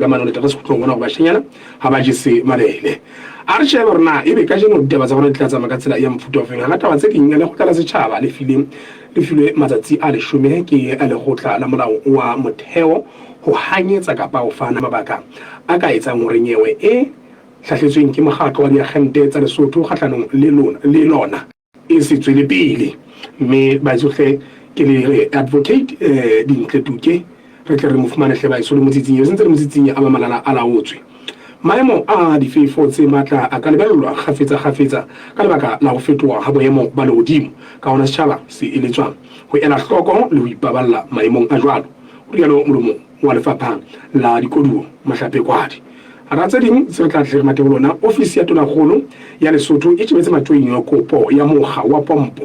ka mane ho leta ka sekhutlong bona gore bashanyana ga ba jese mabele. A re shebe gore na ebe kajeno ditaba tsa rona di tla tsamaya ka tsela ya mofuta ofeng. Hara taba tse ding, lekgotla la setjhaba le file le filwe matsatsi a leshome ke lekgotla la molao wa motheo ho hanyetsa kapa ho fana mabaka a ka etsang hore nyewe e hlahletsweng ke mokgatlo wa diakgente tsa Lesotho kgahlanong le lona le lona e se tswele pele. Mme baeso hle ke le re advocate Dintle Tuke re tle re mo fumane hle baeso le motsitsinye o sentse le motsitsinye a ba malala a laotswe. Maemo a difefo tse matla a ka lebellwa kgafetsa kgafetsa ka lebaka la ho fetoha ha boemo ba lehodimo. Ka hona setjhaba se eletswa ho ela hloko le ho ipaballa maemong a jwalo, ho rialo molomo wa lefapha la dikoduo Mahlape Kwadi. Hara tse ding tse re tla tle re mate ho lona, ofisi ya Tonakgolo ya Lesotho e tjebetse matjoing kopo ya mokga wa pompo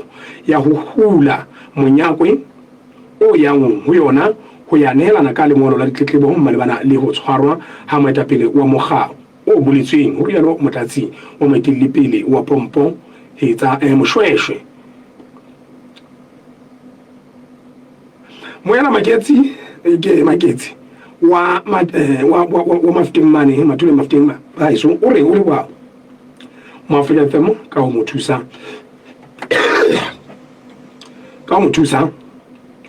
ya ho hula monyakwe o yang ho yona ho ya nehelana ka lengolo la ditletlebo malebana le ho tshwarwa ha moetapele wa mokga o boletsweng, ho rialo motlatsi wa moetellipele wa pompo Hetsa Moshweshwe. Moyana Maketsi ke Maketsi wa wa wa wa Mafeteng mane Mathule Mafeteng haeso o re o leboha Moafrika FM ka ho mo thusa ka ho mo thusa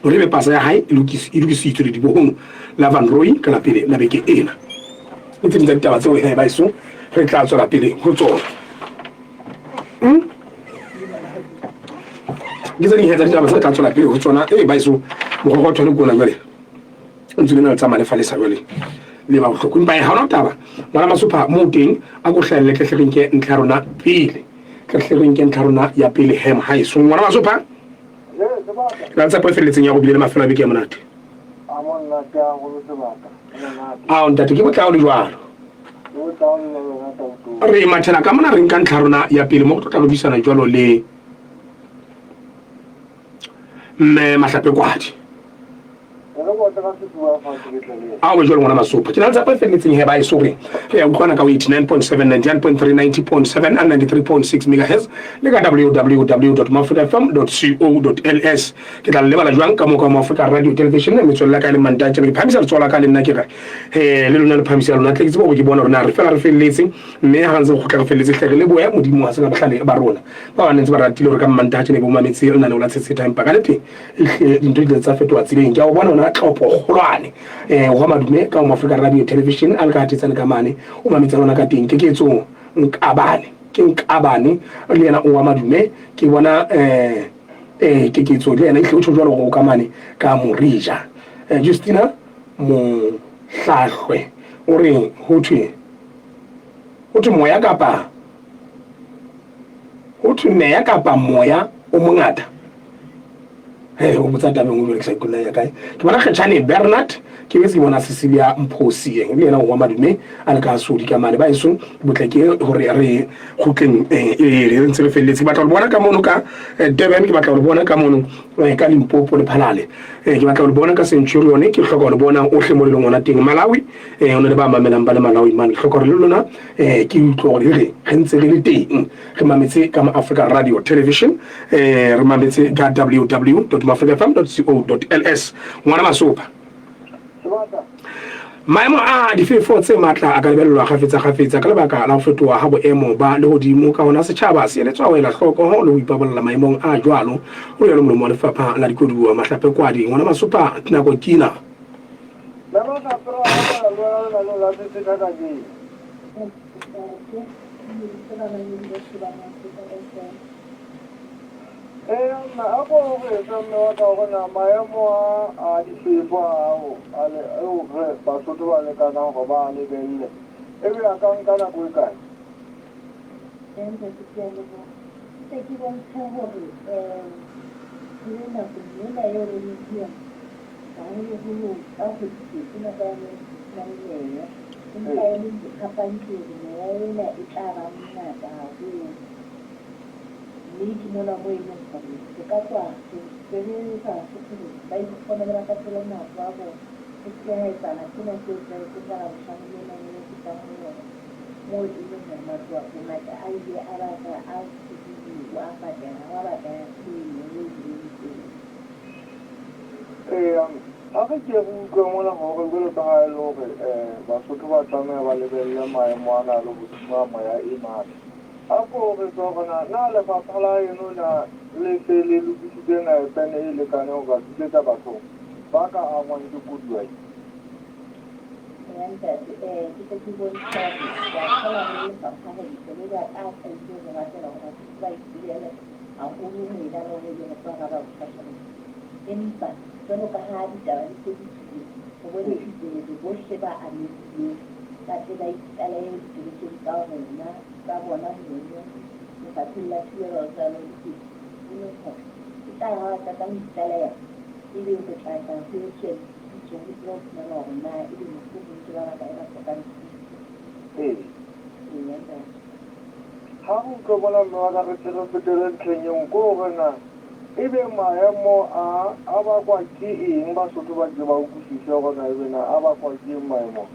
hore ebe pasa ya hae e lokisitswe ledibohong la Van Rooi ka la pele la beke ena. Le tse ding tsa ditaba tseo he baeso re tla tswela pele ho tsona. Ke tse ding tsa ditaba tse tla tswela pele ho tsona. Ee baeso mokgokgothwane ke ona jwale o ntse le na le tsamaya le falesa jwale le ba bohloko empa ha ona taba ngwana Masopha moo teng a ko hlahelle tle hle re nke ntlha ya rona pele tle hle re nke ntlha ya rona ya pele hem haeso ngwana Masopha ke na le tshepo e felletseng ya go bile le mafelo a beke ya monate. Ao ntate ke botlao le jwalo. Re mathela ka mona re nka ntlha rona ya pele mo go tlo tla re buisana jwalo le mme Mahlape Kwadi. A o jwalo ngwana Masopha. Ke na le tshepo e felletseng he ba e so re re ya utlwana ka 89.7, 91.3, 90.7 and 93.6 megahertz le ka www.mafrikafm.co.ls. Ke tla le lebala jwang ka mo ka Moafrika Radio Television metswalle ya ka e leng Mantatjana ke phahamisa letsoho la ka le nna ke re he le lona le phahamisa lona tle ke tsebe hore ke bona hore na re fela re felletse mme ha ntse re kgutla re felletse hle re lebohe Modimo ha se ka bohlale ba rona ba ba nentse ba ratile hore ka Mantatjana e bo mametse lenaneo la Tshetsheta empa ka nnete ehlile dintho di ile tsa fetoha tseleng ke a o bona ona tlopo kgolwane wa madume ka Moafrika Radio Television a le ka thetsane ka mane o mametse lona ka teng ke ketso nkabane ke nkabane le yena o wa madume ke bona keketso le yena ehlile o tjho jwalo hore o ka mane ka Morija. Justina Mohlahlwe o re ho thwe ho thwe moya kapa ho thwe meya kapa moya o mongata. He o botsa taba e nngwe jwale ke sa ikutlwe na ya kae. Ke bona Kgetjhane Bernard ke boetse ke bona Cecilia Mphosi le yena o wa madume a le ka Sodi ka mane. Baeso botle ke hore re kgutleng re ntse re felletse. Ke batla ho le bona ka mono ka Durban, ke batla ho le bona ka mono ka Limpopo le Phalale. Ke batla ho le bona ka Centurion, ke hloka ho le bona ohle mo le leng hona teng. Malawi, ho na le ba mamelang ba le Malawi mane. Ke hloka hore le lona ke utlwe hore re re ntse re le teng. Re mametse ka Africa Radio Television, re mametse ka www.mafrikafm.co.ls. Ngwana Masopha. Maemo a difefo tse matla a ka lebellwa kgafetsa-kgafetsa ka lebaka la ho fetoha ha boemo ba lehodimo. Ka hona setjhaba se eletswa ho ela hloko le ho ipaballa maemong a jwalo, ho rialo molomo wa lefapha la dikoduwa Mahlape Kwadi. Ngwana Masopha, nako ke ena. Eya mme, a ko re fe mme wa ka hore na maemo a a difefo ao a le eo re Basotho ba lekanang hore ba a lebelle ebe a ka nka nako e kae? Ee ntate ke a leboha. Ke tle ke bontshe hore re le nakong ena eo re leng ho yona, haholoholo ka kgwedi tsena tsa na le meya. Empa e leng phapang ke hore meya ena e tla ba mengata haholo. Mme ke mona moo e leng hore re ka tswa re se re etsa Basotho hore ba itlhokomele ba patele matlo a bona. Ho se ke ha etsahala sena se etsahetseng ka Labohlano lena le le fetang ho lona, moo e leng hore matlo a bongata a ile a batla a thubiwa, a pateha, hwa batla ha e nngwe e bileng teng. Eya. Ha re ke re utlwe mona hore jwalo ka ha e le hore Basotho ba tlameha ba lebelle maemo ana a lehodimo a moya e matla. A ko re tswe hore na na lefapha la heno na le se le lokisitse naepene e lekaneng ho ka thusetsa batho ba ka angwang ke koduwa ena? Eya ntate, ke tle ke bontshe hore ke a kgolwa re le lefapha re ntse re ba tataise re batlela hore Basotho ba ipolele haholo ho ena le hore ebe re tlo araba bothata bona. Empa jwalo ka ha ditaba di se di tswile, re bontshitse hore bohle ba amehileng ba tle ba itlalehe ditoropong tsa rona, tsa bona mono Lefapheng la Thibelo ya Dikotsi, e leng hore e tla re ha ba qeta ho itlaleha, ebe re tla tla ho etswe dipitso ho tsebe ho fumana hore na ebe mohlomong ke ba bakae ba hlokang thuso. Eya ntate. Ha re utlwa mona mme wa ka re tle re fetele ntlheng e nngwe ke hore na Ebe maemo a a bakwa ke eng? Basotho ba ke ba utlwisise hore na ebe na a bakwa ke eng maemo a.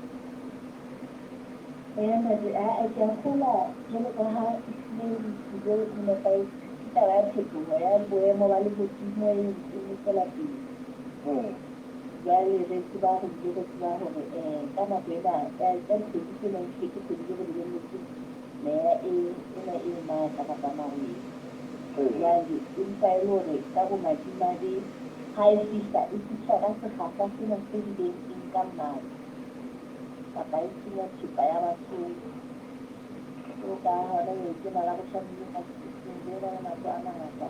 Eya ntate, aa ke a kgolwa jwalo ka ha ehlile re tlile ho nepahetse ke taba ya phetoho ya boemo ba lehodimo e ntseng e tswela pele. Jwale re tseba re bile re tseba hore ka nako ena ka dikgwedi tsena ehlile ke kgwedi tse re lebelletseng meya e ena e matla kapa marwele. Jwale empa e le hore ka bomadimabe ha e fihla, e fihla ka sekgahla sena se bileng e nka matlo kapa e senya thepa ya Basotho. Jwalo ka ha hona jwale tjena Labohlano le Maseru ho ena le matlo a mangata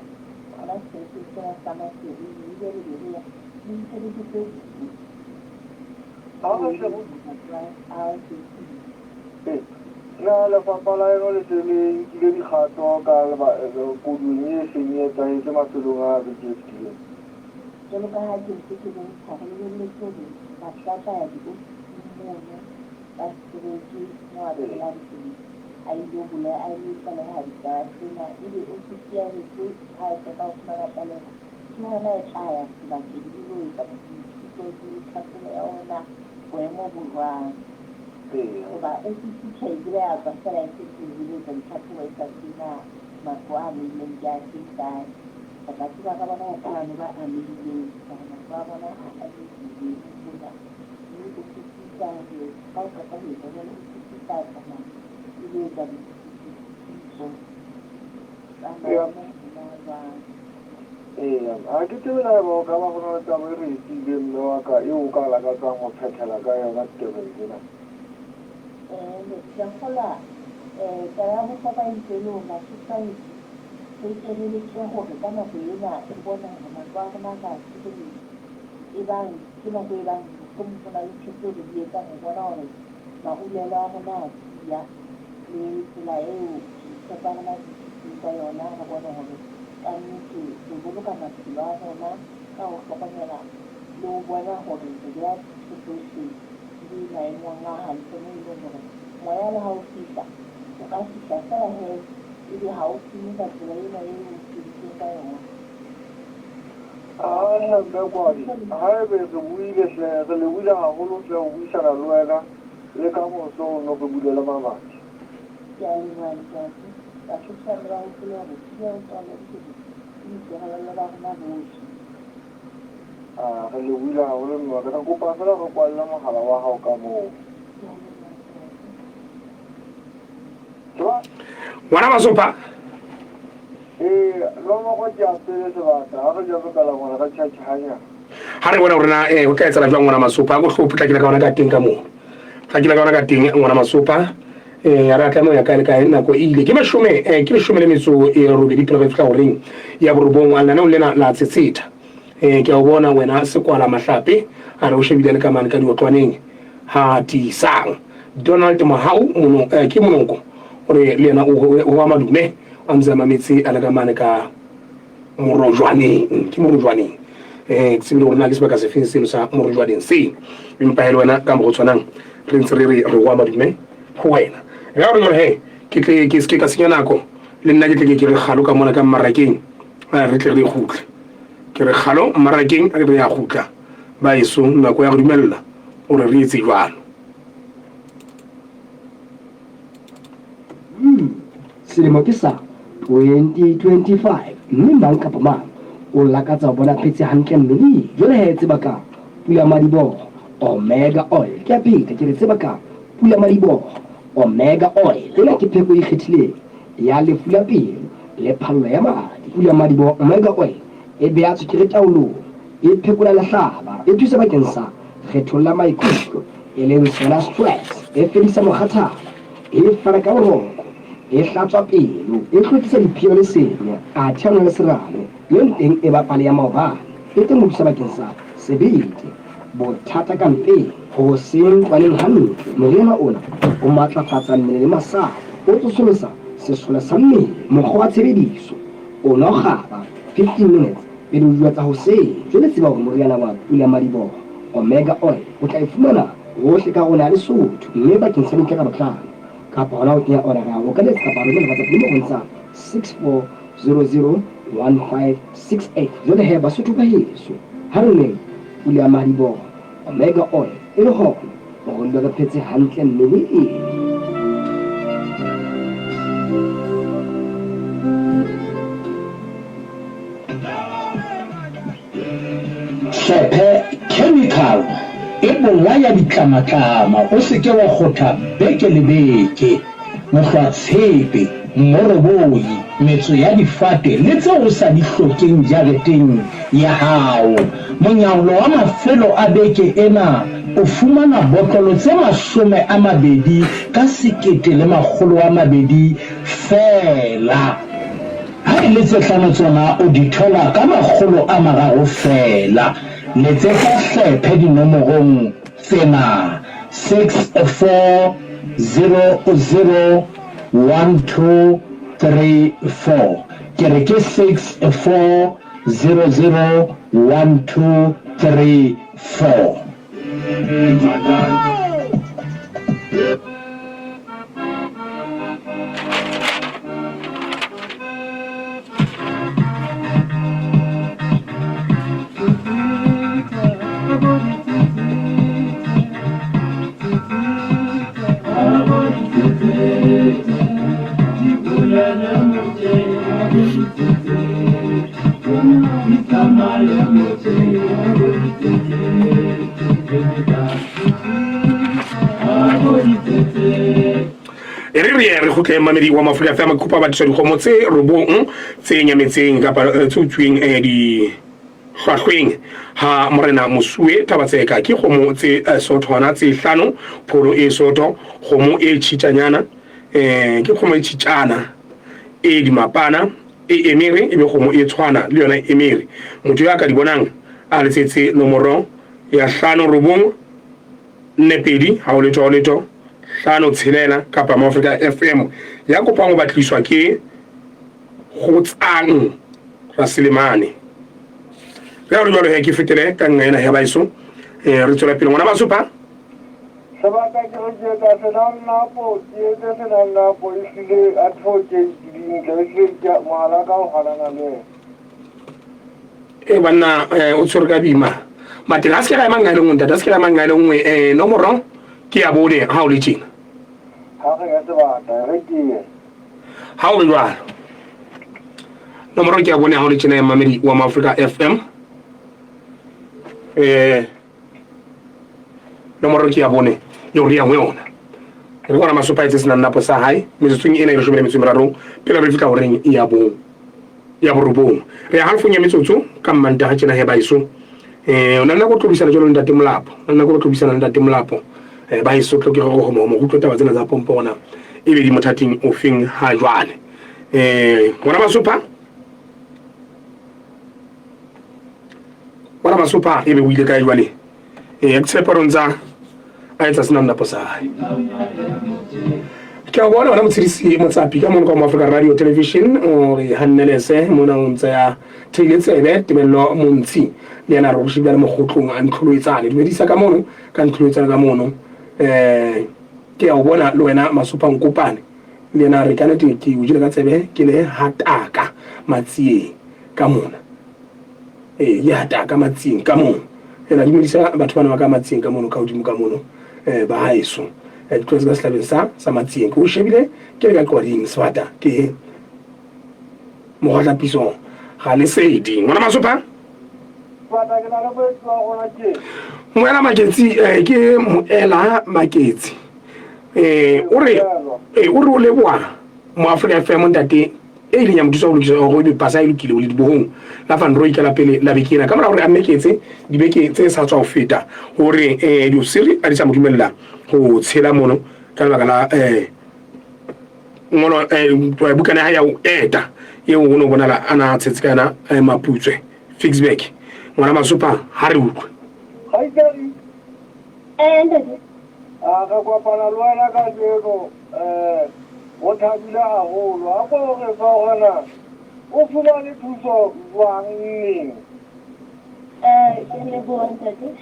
hona seterekeng sena sa Maseru ebile re be re ya le ditereke tse ding. Ha re hle re Matlo a setsing. Ee. Na lefapha la eno le se le nkile dikgato ka koduweng e seng e etsahetse mafelong a beke e fetileng? Jwalo ka ha ke ntse ke bontsha, re lebelletse hore batho ba tla ya diofising mono tsa setereke moo a phelang teng a ilo a ilo tlaleha ditaba tsena. Ebe ofisi ya heso ha e qeta ho fumana tlaleho, ke hona e tla ya sebakeng e lo etsa boithuto le tlhahlobo ya hore na boemo bo jwang. Hoba ofisi tjhe e kile ya tswa feela e setse e ile etsa ditlhatlhobo e sa tsebe na matlo a amehileng ke afeng kae. Re tla tseba ka bona batho bano ba amehileng hore matlo a bona a amehile mona. Mme ofisi e tla re ha o qeta ho etsa jwalo, ofisi e tla tsamaya e lo etsa diphuputso tsa maemo hore na jwang. Eya, ha ke tsebe na eba ho ka ba ho na le taba e re e siileng mme wa ka eo o ka lakatsang ho phethela ka yona ditabeng tsena. Ke a kgolwa taba ya bohlokwa e ntse e le hore Basotho re ke re leke hore ka nako ena re bone hore matlo a rona re a sireletsa. Ebang ke nako e bang mohlomong ho na le ntho tseo re di etsang ho bona hore marulelo a rona a tiya le tsela eo dintho tsa rona di dutseng ka yona, re bone hore Kannete re boloka maphelo a rona ka ho hlokomela le ho bona hore re beha dintho tsohle di le maemong a hantle moo e leng hore moya le ha o fihla, o ka fihla feela he ebe ha o senye ka tsela ena eo o sentseng ka yona. Aa hle Mme Kwadi, haebe re buile hle, re lebohile haholo hle ho buisana le wena le ka moso o nno re bulele mamati. Ke a leboha ntate. Basotho ba ne ba hopole hore thibelo taolo ya dikotsi ke boikarabello ba rona bohle. A re lebohile haholo mme wa ka. Re kopa feela re kwalle mohala wa hao ka moo. Ke a leboha ntate. Jwa. Ngwana Masopha. Ee, nomoro ke ya pele sebata. Ha re jame ka la ngwana ka tjhatjha hanyane. Ha re bona hore na ho tla etsahala jwang ngwana Masopha. A ko hlo potlakela ka hona ka teng ka moo. Potlakela ka hona ka teng ngwana Masopha. Ha re a tlameha ho ya kae le kae nako e ile. Ke mashome ke leshome le metso e robedi pele re fihla horeng ya borobong lenaneong lena la Tshetsheta. Ke a o bona wena Sekwala Mahlape a re o shebile le ka mane ka diotlwaneng ha tiisang. Donald Mohau mono ke Monoko o re le yena o wa madume a ntse a mametse a le ka mane ka Morojwaneng ke Morojwaneng ke tsebile hore na ke sebaka sefeng seno sa Morojwaneng se empa e le wena ka mo go tshwanang re ntse re re re wa madume ho wena ya gore jwale he ke tle ke seke ka senya nako le nna ke tle ke ke re kgalo ka mona ka mmarakeng re tle re kgutle ke re kgalo mmarakeng re ya kgutla ba eso nako ya go dumella o re re etse jwalo. Selemo ke sa 2025 mme mang kapa mang o lakatsa ho bona phetse hantle mmeleng. Jwale he tseba ka Pulamadiboho Omega Oil. Ke a pheta ke re tseba ka Pulamadiboho Omega Oil. Ena ke pheko e ikgethileng ya lefu la pelo le phallo ya madi. Pulamadiboho Omega Oil e beha tswekere taolong, e phekola lehlaba, e thusa bakeng sa kgethollo ya maikutlo e leng sona stress, e fedisa mokgathala, e fana ka boroko, e hlatswa pelo, e hlwekisa diphio le senya, athe yona le serame le teng e ba pale ya maobane, e teng ho thusa bakeng sa sebete, bothata ka mpeng, ho se ntlwaneng hantle. Moriana ona o matlafatsa mmele le masapo, o tsosolosa sesole sa mmele. Mokgwa wa tshebediso, O nwa kgaba 15 minutes pele o jua tsa hoseng. Jwale tseba hore moriana wa pulamadiboho, Omega Oil, o tla e fumana hohle ka rona ya Lesotho. Mme bakeng sa dintlha ka botlalo kapa hona ho kenya order ya hao, o ka letsa kapa romela WhatsApp nomorong tsa 64001568. Jwale he Basotho ba heso, ha re nweng pulamadiboho, Omega Oil, e le hona hore re dule re phetse hantle mmeleng. Hlephe chemical e bolaya ditlamatlama o se ke wa kgotha beke le beke. Mohlwatshepe, mmoroboi, metso ya difate le tseo o sa di hlokeng jareteng ya hao. Monyaolo wa mafelo a beke ena o fumana botlolo tse 20 ka 1200 feela. Ha e le tse hlano tsona o di thola ka 300 feela. Letsetsa hlephe dinomorong tsena, 64001234. Ke re ke 64001234. E re re ye re kgutle mamedi wa Mafrika FM ke kopa batliswa dikgomo tse robong tse nyametseng kapa eh, tse utsweng eh, di hlwahlweng ha morena Mosuwe Tabatseka ke kgomo tse eh, sothwana tse hlano pholo e soto kgomo e tšhitšanyana eh ke kgomo e tšhitšana e dimapana e emere e be kgomo e tshwana le yona e emere motho ya ka di bonang a letsetse nomoro ya hlano robong nne pedi ha o letho ha o letho hlano tshelela kapa Moafrika FM ya kopang ho batliswa ke Gotsang Raselemane le ha ho le jwalo he ke fetele ka nqa ena ya baeso eh, re tswela pele ngwana Masopha Sebaka ke re ke etsa senannapo, ke etse senannapo ehlile advocate Dintle ehlile ke mohala ka o hanana le yena. E banna eh, o tshwere ka bima mateng a se ke ra ema nqa e le nngwe ntate a se ke ra ema nqa e le nngwe eh, nomoro ke ya bone ha o le tjena Ha re ya sebata re ke ye. Ha o le jwalo nomoro ke ya bone ha o le tjena ya mamedi wa Maafrika FM eh nomoro ke ya bone eo re yang ho yona re bona masopa etse senang napo sa hae metsotsong ena e leshome le metso e meraro pele re fihla horeng ya bo ya borobong re ya halofong ya metsotso ka mmantaga tjena he baeso eh o na le nako tlobisana jalo ntate Molapo o na le nako tlobisana le ntate Molapo eh baeso tlo ke re go mo go taba tsena tsa pompo ona e be di mothating o feng ha jwale eh ngwana Masopha ngwana Masopha e be o ile kae jwale eh ke tshepa re ntsa a etsa sena nnapo sa hae ke a bona wena motshedisi motsapi ka mono ka mo Africa Radio Television o re hannelese mona o ntse ya theile tsebe tebello montshi le yena re go shebile le mogotlong a ntlholoetsane dumedisa ka mono ka ntlholoetsane ka mono eh ke a o bona le wena Masopha Nkopane le yena re ka nete ke o jele ka tsebe ke le hataka matsieng ka mona ee le hataka matsieng ka mono ena dumedisa batho bana ba ka matsieng ka mono ka hodimo ka mono um ba haeso eh, ke tlwaetse ka sehlabeng sa sa matsieng ke o shebile ke le ka qwading sebata ke mogwatlapiso ga lesedi ngwana Masopha. Sebata ke na le moetsi wa rona ke. Moela Maketsi eh, ke Moela Maketsi. Eh, o re eh, o re o leboha mo Africa FM ntate e ileng ya mo thusa go lokisa gore ebe pasa e lokile o le dibohong la Van Rooy ka la pele la beke ena ka mora gore a mmeketse dibeke tse sa tswa go feta gore eh diofisiri a di sa mo dumella go tshela mono ka lebaka la eh ngolo eh bukana ya hae ya ho eta eo o ne o bonala a na a tshetse ka yona eh, Maputswe Ficksburg ngwana Masopha ha re utlwe. Kgaitsedi. Eh, ntate. A re kopana le wena kajeno eh o thabile haholo. A ko re fa hore na o fumane thuso jwang neng? Eh, ke leboha ntate.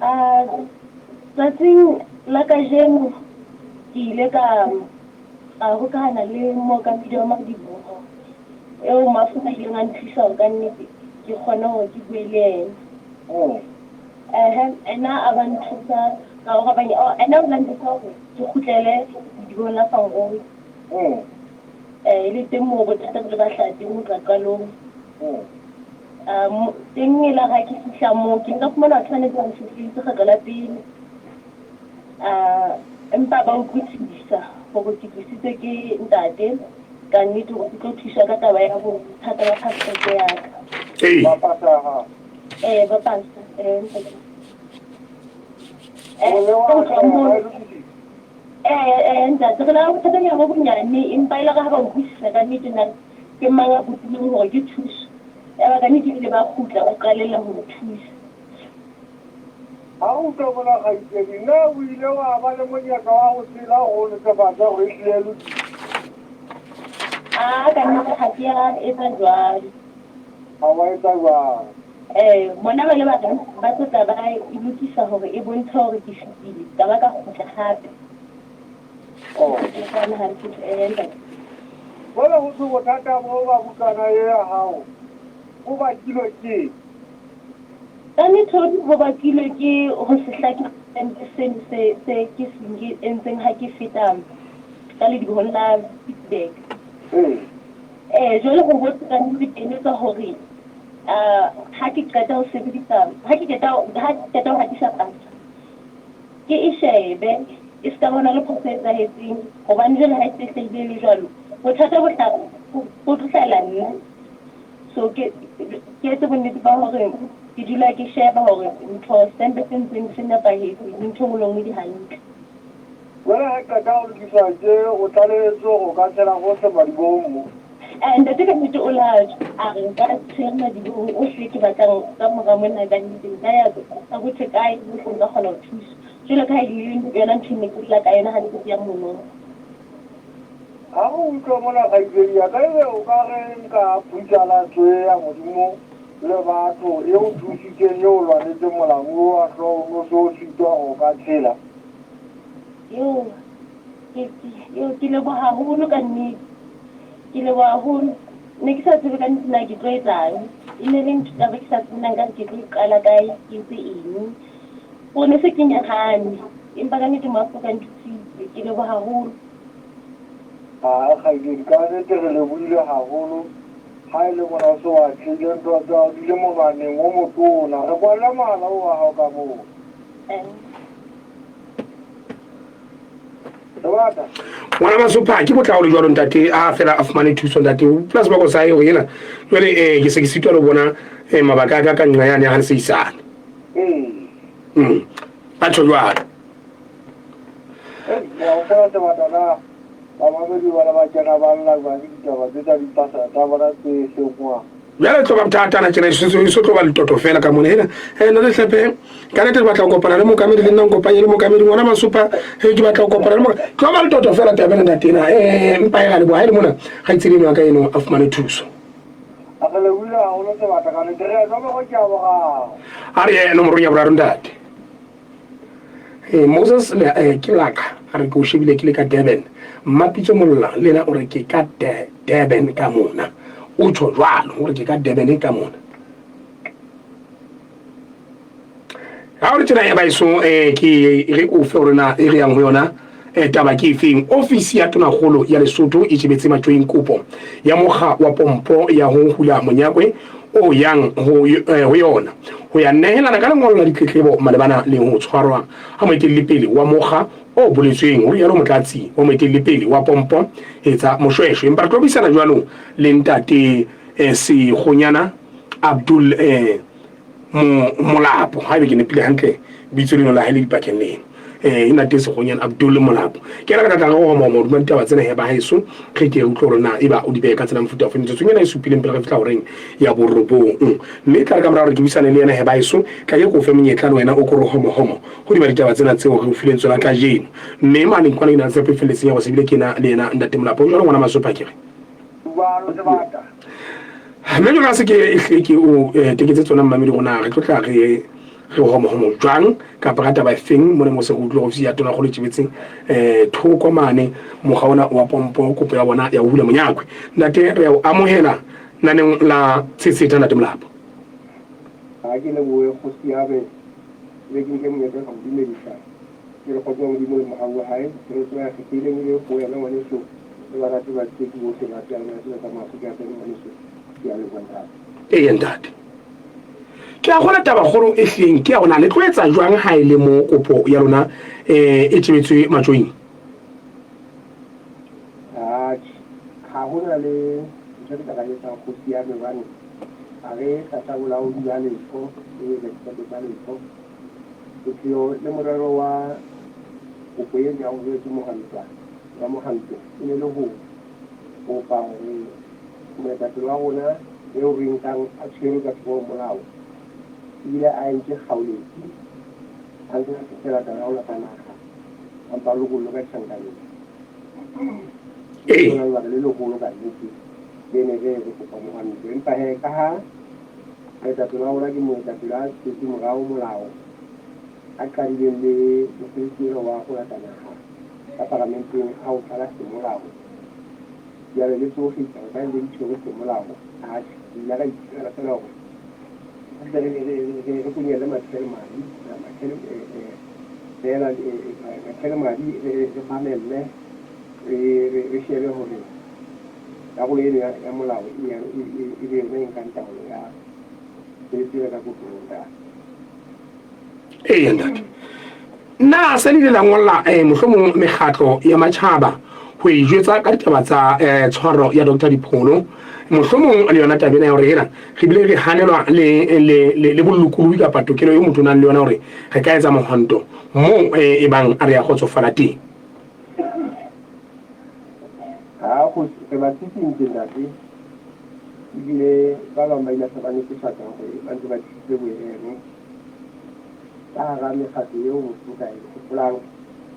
Ah, tsatsing la kajeno ke ile ka a hokahana le mookamedi wa madiboho eo mafu a ileng a nthusa hore ka nnete ke kgone hore ke bue le ena. Oh. Ehe, ena a ba nthusa ka hore ba oh, ena o la nthusa hore ke kgutlele ledibong la Fangoe. Mm. Eh, e le teng moo bothata bo le ba hlaha teng ho tloha qalong. Mm. Um, teng e la ga ke fihla moo ke nka fumana batho ba ne ba nfihlile kgetlo la pele. Ah, empa ba utlwisisa hore ke tlisitswe ke ntate ka nnete hore ke tlo thuswa ka taba ya bothata ba passport ya ka. Ee. Ba pasa ya hao. Eh, ba pasa. Eh, ntate. Eh, O le wa ho tloha moo- ha e lokisitse. Eh, eh, ntate, re na le bothatanyana bo bonyane empa e le ga ba utlwisisa ka nnete na ke mang a kopileng hore ke thuso. Yaba ka nnete ebile ba kgutla ba qalella ho nthusa. Ha o utlwa mona kgaitsedi, na o ile wa ba le monyetla wa ho tshela ho netefatsa hore e hlile e lokile? A ka nnete ga ke a etsa jwalo. Ha wa etsa jwalo. Eh, bona ba le ba ba tlo tla ba e lokisa hore e bontshe hore ke fetile, ka ba ka kgutla hape. Oh. Ke kgona ha ke eh, ntate. Jwale ho thwe bothata bo ba bukana e ya hao bo bakilwe ke? Ka nnete ho bakilwe ke ho se hlake seno se se ke se entseng ha ke feta ka ledibohong la Pittsburgh. Ee. Eh, jwale ho botse ka nnete ke eletsa hore uh, ha ke qeta ho sebedisa ha ke qeta ha ke qeta ho hatisa pasa ke e shebe e se ka bona le phoso e etsahetseng hobane jwale ha e se hlahile le jwalo bothata bo tla bo tlo hlahela nna. So ke ke etse bonnete ba hore ke dula ke sheba hore ntho stempe se ntseng se nepahetse dintho nngwe le nngwe di hantle. Jwale ha qeta ho lokisa tje o tlalehetswe hore o ka tshela hohle madibohong mo. Eh, ntate ka nnete o la a re nka tshela madibohong ohle ke batlang ka mora mona ka nnete nka ya ka bothe kae hohle nka kgona ho thuswa. Jwalo ka ha e le yona ntho e ne ke lla ka yona ha ntse ke ya mono. Ha re utlwe mona, kgaitsedi ya ka, ebe o ka re nka phutsalatso e ya Modimo le batho e o thusitseng, e o lwanetseng molamu o wa hlooho, o no se o sitwa hore o ka tshela? Yo, ke, ke, yo, ke leboha haholo ka nnete. Ke leboha haholo. Ne ke sa tsebe ka nnete na ke tlo etsang. E ne le ntho taba ke sa tsebe na nkare ke tlo e qala kae, ke etse eng. Hore ne se ke nyahame. Empa ka nnete Moafrika nthusitse. Ke leboha haholo. Aa kgaitsedi, ka nnete re lebohile haholo ha e le mona o se o atlehile ntho tsa hao di le monwaneng o motona. Re kwalle mohala oo wa hao ka moo. Sebata. Ngwana Masopha ke botla le jwalo ntate a fela a fumane thuso ntate plus ba go sa e go ena jwale eh ke se ke sitwa le bona eh mabaka a ka ka nqa yane ha le se isane. Ee. Ba tjho jwalo. Hei, ke a hopola sebata na bamamedi ba le ba kena ba lla jwang ditaba tse tsa dipasa tsa bona tse sengwang. Bjale tlo ba bothata tjena e so tlo ba letoto fela ka mona. Hela, eh, nna le Hlepe, ka nnete ke batla ho kopana le mookamedi, le nna nkopanye le mookamedi, ngwana Masopha, he ke batla ho kopana le mookamedi. Tlo ba letoto fela taba ena ntate ena. Eh, mpa e ra leboha ha e le mona kgaitsedi eno ya ka eno a fumane thuso. A re lebohile haholo sebata ka nnete. Re ya nomoro ke ya boraro. A re ye nomorong ya boraro ntate. Eh, Moses le eh, ke laka a re ke o shebile ke le ka Durban. Mmapitso Molla le yena o re ke ka Durban ka mona. O tjho jwalo o re ke ka Durban ka mona. Ha o re tjena ya baeso eh ke re o fe hore na e re yang ho yona eh taba ke efeng. Ofisi ya Tonakgolo ya Lesotho e tjebetse matjoing kopo ya mokga wa pompo ya ho hula monyakwe o yang ho ho yona ho ya nehelana ka lengolo la ditletlebo malebana le ho tshwarwa ha moetelli-pele wa mokga o boletsweng, ho rialo motlatsi wa moetelli-pele wa pompo Etsa Moshweshwe. Empa re tlo buisana jwalo le ntate Sekgonyana Abdul Molapo, haebe ke nepile hantle bitso leno la hae le dipakeng leno. E ntate Sekgonyana Abdul Molapo. Ke yena re ka tlang re homa hodima ditaba tsena he ba heso, re ke re utlwe hore na eba o di behe ka tsela mofuta ofe. Metsotsong ena e supileng pele re fihla horeng ya borobong. Mme tla re ka mora hore ke buisane le yena he ba heso, tla ke ko fe monyetla le wena o ko re homohomo hodima ditaba tsena tseo re o fileng tsona kajeno. Mme mane kwana ke na le tshepo e felletseng ya hore se bile ke na le yena ntate Molapo. Jwale ngwana Masopha ke re. Jwalo sebata. Mme jwale ha se ke ehlile ke o teketse tsona mmamedi hore na re tlo tla re re homohomo jwang kapa ka taba efeng mona mo se re utlwile ofisi ya tonakgolo e tjebetseng thoko mane mokga ona wa pompo kopo ya bona ya ho hula monyakwe. Ntate re ya o amohela naneng la Tshetsheta ntate Molapo. Ha ke lebohe kgosi ya be be ke nke monyetla ka go dumedisa ke re kgotso ya Modimo le mohau wa hae tshireletso ya kgethehileng e be go wena ngwaneso le barati ba tseki bohle ba tsena tsena tsa Maafrika a tsena ngwaneso ke a leboha ntate. Ee ntate. Ke a kgola tabakgolo e hlileng ke ya hore na le tlo etsa jwang ha e le mo kopo ya lona e tjebetswe matjoing? Atjhe, ha ho na le ntho re ka ba etsang kgosi ya me hobane ha re tlasa bolaodi ba letho le diqeto tsa letho. Bophelo le morero wa kopo eno ya hore re etse mohwantswa wa mohwanto e ne le ho kopa hore moetapele wa rona eo re nkang a tshwerwe ka thoko ho molao ebile a entse kgaoletsi a ntse a fihlela taba ya ho lata naha a mpa a lokollwe ka tjhankaneng. Ke lona lebaka le leholo ka nnete le ne re re kopa mohwanto. Empa he ka ha moetapele wa rona ke moetapele a setse morao molao a qadileng le mosebetsi ona wa ho lata naha ka paramenteng a o qala semolao. Jwale le tsohle ditaba tsa ntse di tshwerwe semolao. Atjhe, re ile ra ithutela feela hore re tle re konyelle mathele madi, mathele feela mathele madi re mamelle re shebe hore karolo eno ya molao e be yona e nkang taolo ya tshebetso ena ka kotloloho ntate. Eya ntate. Na se le ile la ngolla mohlomong mekgatlo ya matjhaba ho e jwetsa ka ditaba tsa tshwaro ya Doctor Dipholo? Mohlomong le yona taba ena ya hore hela re bile re hanelwa le le le, le bolokolohi kapa tokelo eo motho o nang le yona hore re ka etsa mohwanto moo e bang a re ya kgotsofala teng. Ha go re ba tsitsintse ntate ebile ba bang ba ile ba netefatsa hore ba ntse ba tsitsitse boemo ka hara mekgatlo eo motho o ka e hopolang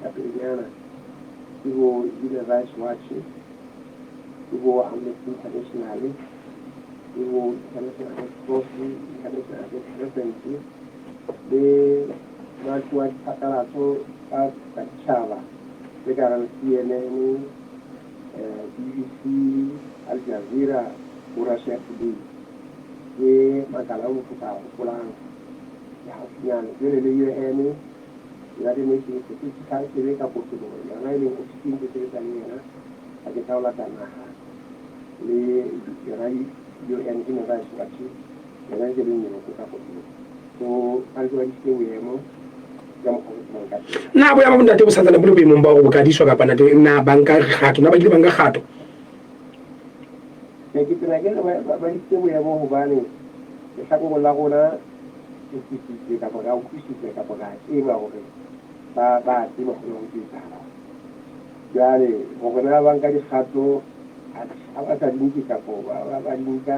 ka pelenyana ke bo Human Rights Watch, ke bo Amnesty International, ke bo International Red Cross, International Red Crescent le matlo a diphatlalatso tsa ditjhaba tse ka reng CNN, BBC, Al Jazeera, bo Russia Today. Ke makala ao motho ka a hopolang ke haufinyane. Jwale le UN, United Nations Security Council ka kotloloho yona e leng ofisi e ntse sebetsa le yena bakeng sa ho lata naha le yona UN Human Rights Watch yona ntse le Europe ka kotloloho. So ba ntse ba disitse boemo ka mokgwa o tsebang ka teng. Na boemo bo ntate bo santsane bo le boemong ba hore bo ka diswa kapa ntate na ba nka kgato na ba kile ba nka kgato? Ke ke tsena ke re ba disitse boemo hobane lehlakoreng la rona re tsitsitse kapa ra utlwisisa kapa ra tseba hore ba ba tseba hore ho etsahalang. Jwale hore na ba nka dikgato ha ba sa di nke kapo ba di nka,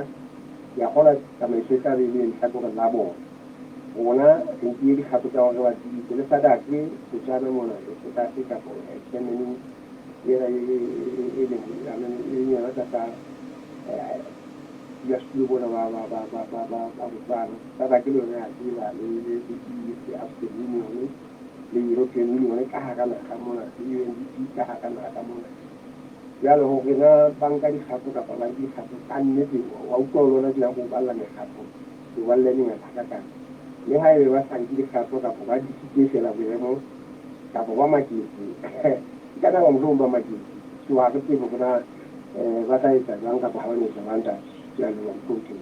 ke a kgolwa tsamaiso e tla be e le lehlakoreng la bona. Rona re nkile dikgato tsa hore re ba tsebise le SADC Botswana mona le SADC kapo chairman ena e leng e leng yona tlasa modulasetulo bona ba Botswana. SADC le yona ya tseba le le African Union le European Union ka hara naha mona le UNDP ka hara naha ka mona. Jwale hore na ba nka dikgato kapa ba nke dikgato ka nnete wa utlwa o lona tjena ko o balla mekgatlo ke o balle e mengata hakakang. Le haebe ba sa nke dikgato kapa ba disitse feela boemo kapa ba maketse e ka na ba mohlomong ba maketse so ha re tsebe hore na ba tla etsa jwang kapa ha ba no etsa jwang ntate. Ke a leboha mohlomphehi.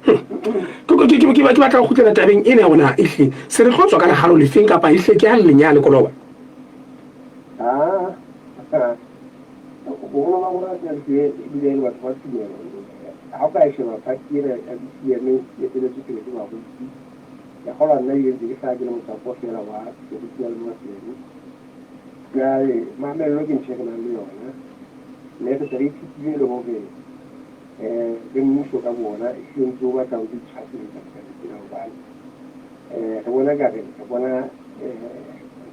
Ke batla go kgutlela tabeng ena ya rona, ehle se re tlo tswa ka lehalo lefeng kapa ehle ke ha lenyane koloba? Ah, boholo ba rona ke re ebile le batho ba tumelo. Ha o ka e sheba party ena ya BCM e eteletswe pele ke baruti. Ke kgolwa nna ebile ntse ke hlaha ke le motswako feela wa moruti wa Lemoseleme. Jwale mamello ke ntho e re nang le yona, mme re se re ithutile le hore um le mmuso ka bona ehlile o ntse o batla o di tshwaseletsa ditabeng tsena, hobane um re bona ekare re bona um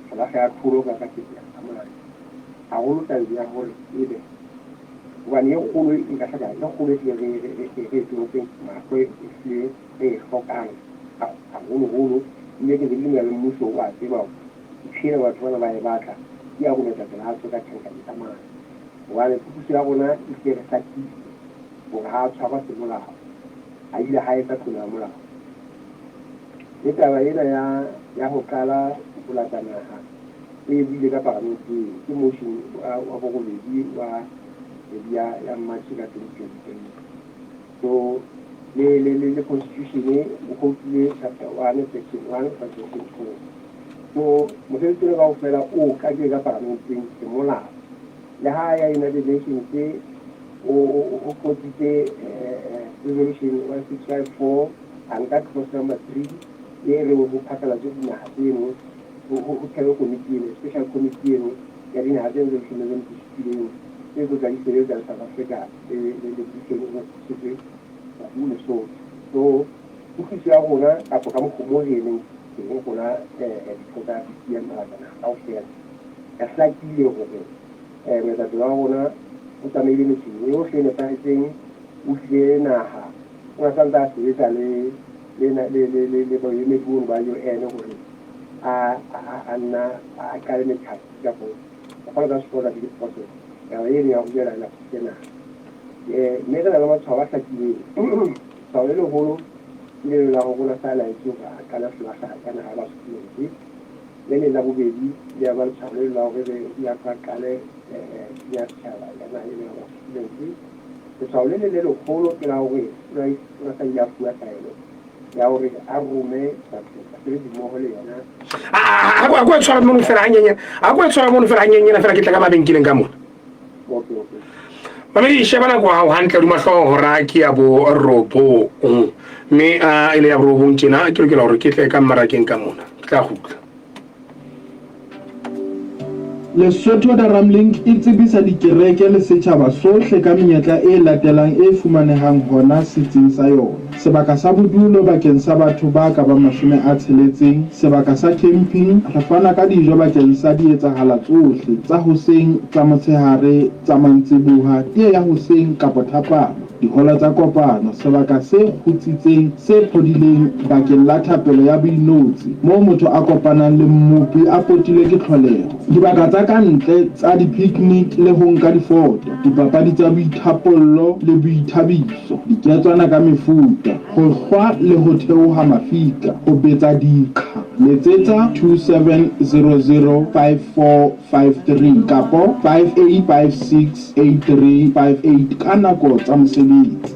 folaga ya tlholo ka ka pejana mane haholo tabeng ya hore ebe hobane e kgolo e nka hlaka e kgolo e hlile re e tonotseng mahlo e hlile re e hlokang haholoholo, mme ke ntse ke dumela le mmuso o a tseba hore ntho ena batho bana ba e batla ke ya hore moetapele a tswe ka tjhankaneng ka mane, hobane kutlwisiso ya rona e hlile re hlakile hore ha a tshwarwa semolao, a ile ha etsa tlolo ya molao. Le taba ena ya ya ho qala ho lata naha o e buile ka paramenteng ke motion wa borobedi wa kgwedi ya ya March ka 2023. So le le le le constitution o quotile chapter 1 section 1 subsection 4. So mosebetsi ona kaofela o qadile ka paramenteng ke molao. Le ha ya United Nations o qotsitse resolution 1654 a nka clause number 3 e reng ho phatlalatswe dinaha tseno, ho thehwe komiti eno, special committee eno ya dinaha tseno tse leshome le metso e supileng tse tlo tla di sebetsa le South Africa le le Britain ho kgutlisetswe mobu Lesotho. So kutlwisiso ya rona kapa ka mokgwa mo re emeng teng rona ditho tsa BCM malata naha kaofela re hlakile hore moetapele wa rona o tsamaile metjheng yohle e nepahetseng, o tlile naha, o na santse a sebetsa le le le le le baemedi bono ba UN hore a a nna a qale methati kapa o kgona ka sekolo ka process taba eno ya ho jela la naha. Mme re na le matshwao a hlakileng. Letshwao le leholo ke leno la hore o na sa laetswe hore a qale folaga ya naha ya Basotho. Le leng la bobedi le ya ba letshwao le la hore re ya ka qale ya setjhaba ya naha eno ya Basotho. Letshwao le leng le leholo ke la hore o na sa ile a fuwa taelo ya hore a rome batho basebetsi mmoho le yena. A ko tshwara mono fela hanyenyana, a ko tshwara mono fela hanyenyana fela, ke tla ka mabenkeleng ka mona. Okay, okay. Mamedi, sheba nako hao hantle hodima hlooho, hora ke ya borobong, mme a e le ya borobong tjena ke lokela hore ke tle ka mmarakeng ka mona, ke tla kgutla. Lesotho Daramlink e tsebisa dikereke le setjhaba sohle ka menyetla e latelang e fumanehang hona setsing sa yona, Sebaka sa bodulo bakeng sa batho ba ka bang 60, sebaka sa camping, re fana ka dijo bakeng sa dietsahala tsohle, tsa hoseng, tsa motshehare, tsa mantsiboha, tee ya hoseng kapo thapama, diholo tsa kopano, sebaka se kgutsitseng, se phodileng bakeng la thapelo ya boinotshi, moo motho a kopanang le Mmopi a potilwe ke tlholeho, dibaka tsa ka ntle tsa di-picnic le ho nka difoto, dipapadi tsa boithapollo le boithabiso, diketswana ka mefuta, ho hlwa le ho theoha mafika, ho betsa diqha. Letsetsa 27005453 kapo 58568358 ka nako tsa mosebetsi.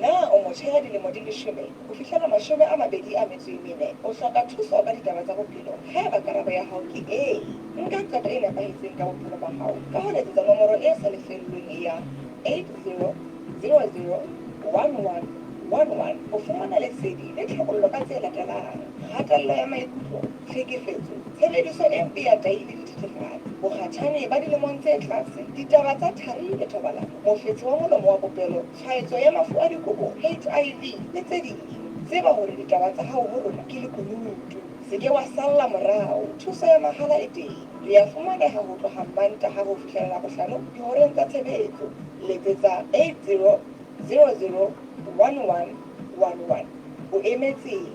Na o motjha ya dilemo di leshome ho fihlela 24? O hloka thuso ka ditaba tsa bophelo? Haeba karabo ya hao ke ee, nka qeto e nepahetseng ka bophelo ba hao ka ho letsetsa nomoro e sa lefellweng ya 8000 11 11 ho fumana lesedi le tlhabollo ka tse latelang, kgatello ya maikutlo, tlhekefetso, tshebediso e mpe ya tahi le dithethefatsi, bokgatjhane ba dilemong tse tlase, ditaba tsa thari le thobalano, mofetshe wa molomo wa popelo, tshwaetso ya mafu a dikobo, HIV, le tse ding. Tseba hore ditaba tsa hao ho rona ke lekunutu. Se ke wa salla morao. Thuso ya mahala e teng. Re a fumaneha ho tloha Mantaha ho fihlela Labohlano dihoreng tsa tshebetso. Letsetsa 80 00 11 11. O emetseng?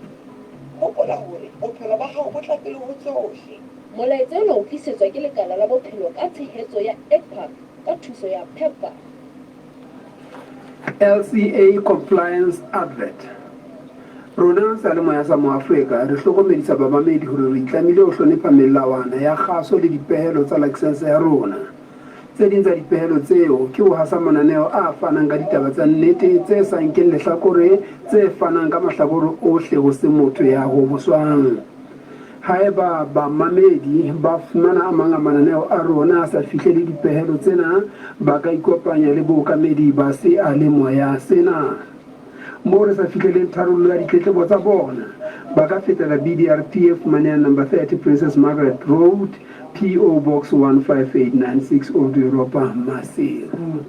Hopola hore bophelo ba hao bo tla pele ho tsohle. Molaetsa ona o tlisetswa ke Lekala la Bophelo ka tshehetso ya ICPAK ka thuso ya PEPFAR. LCA Compliance Advert. Rona seyalemoya sa Moafrika re hlokomedisa bamamedi hore re itlamile ho hlonepha melawana ya kgaso le dipehelo tsa lakesense ya rona. Tse ding tsa dipehelo tseo ke ho hasa mananeo a fanang ka ditaba tsa nnete tse sa nkeng lehlakore tse fanang ka mahlakore ohle ho se motho ya hoboswang. Haeba bamamedi ba fumana a mang a mananeo a rona a sa fihlele dipehelo tsena, ba ka ikopanya le bookamedi ba seyalemoya sena. Moo re sa fihleleng tharollo ya ditletlebo tsa bona, ba ka fetela BDRP e fumanehang Number 30 Princess Margaret Road, PO Box 15896 Old Europa, Maseru.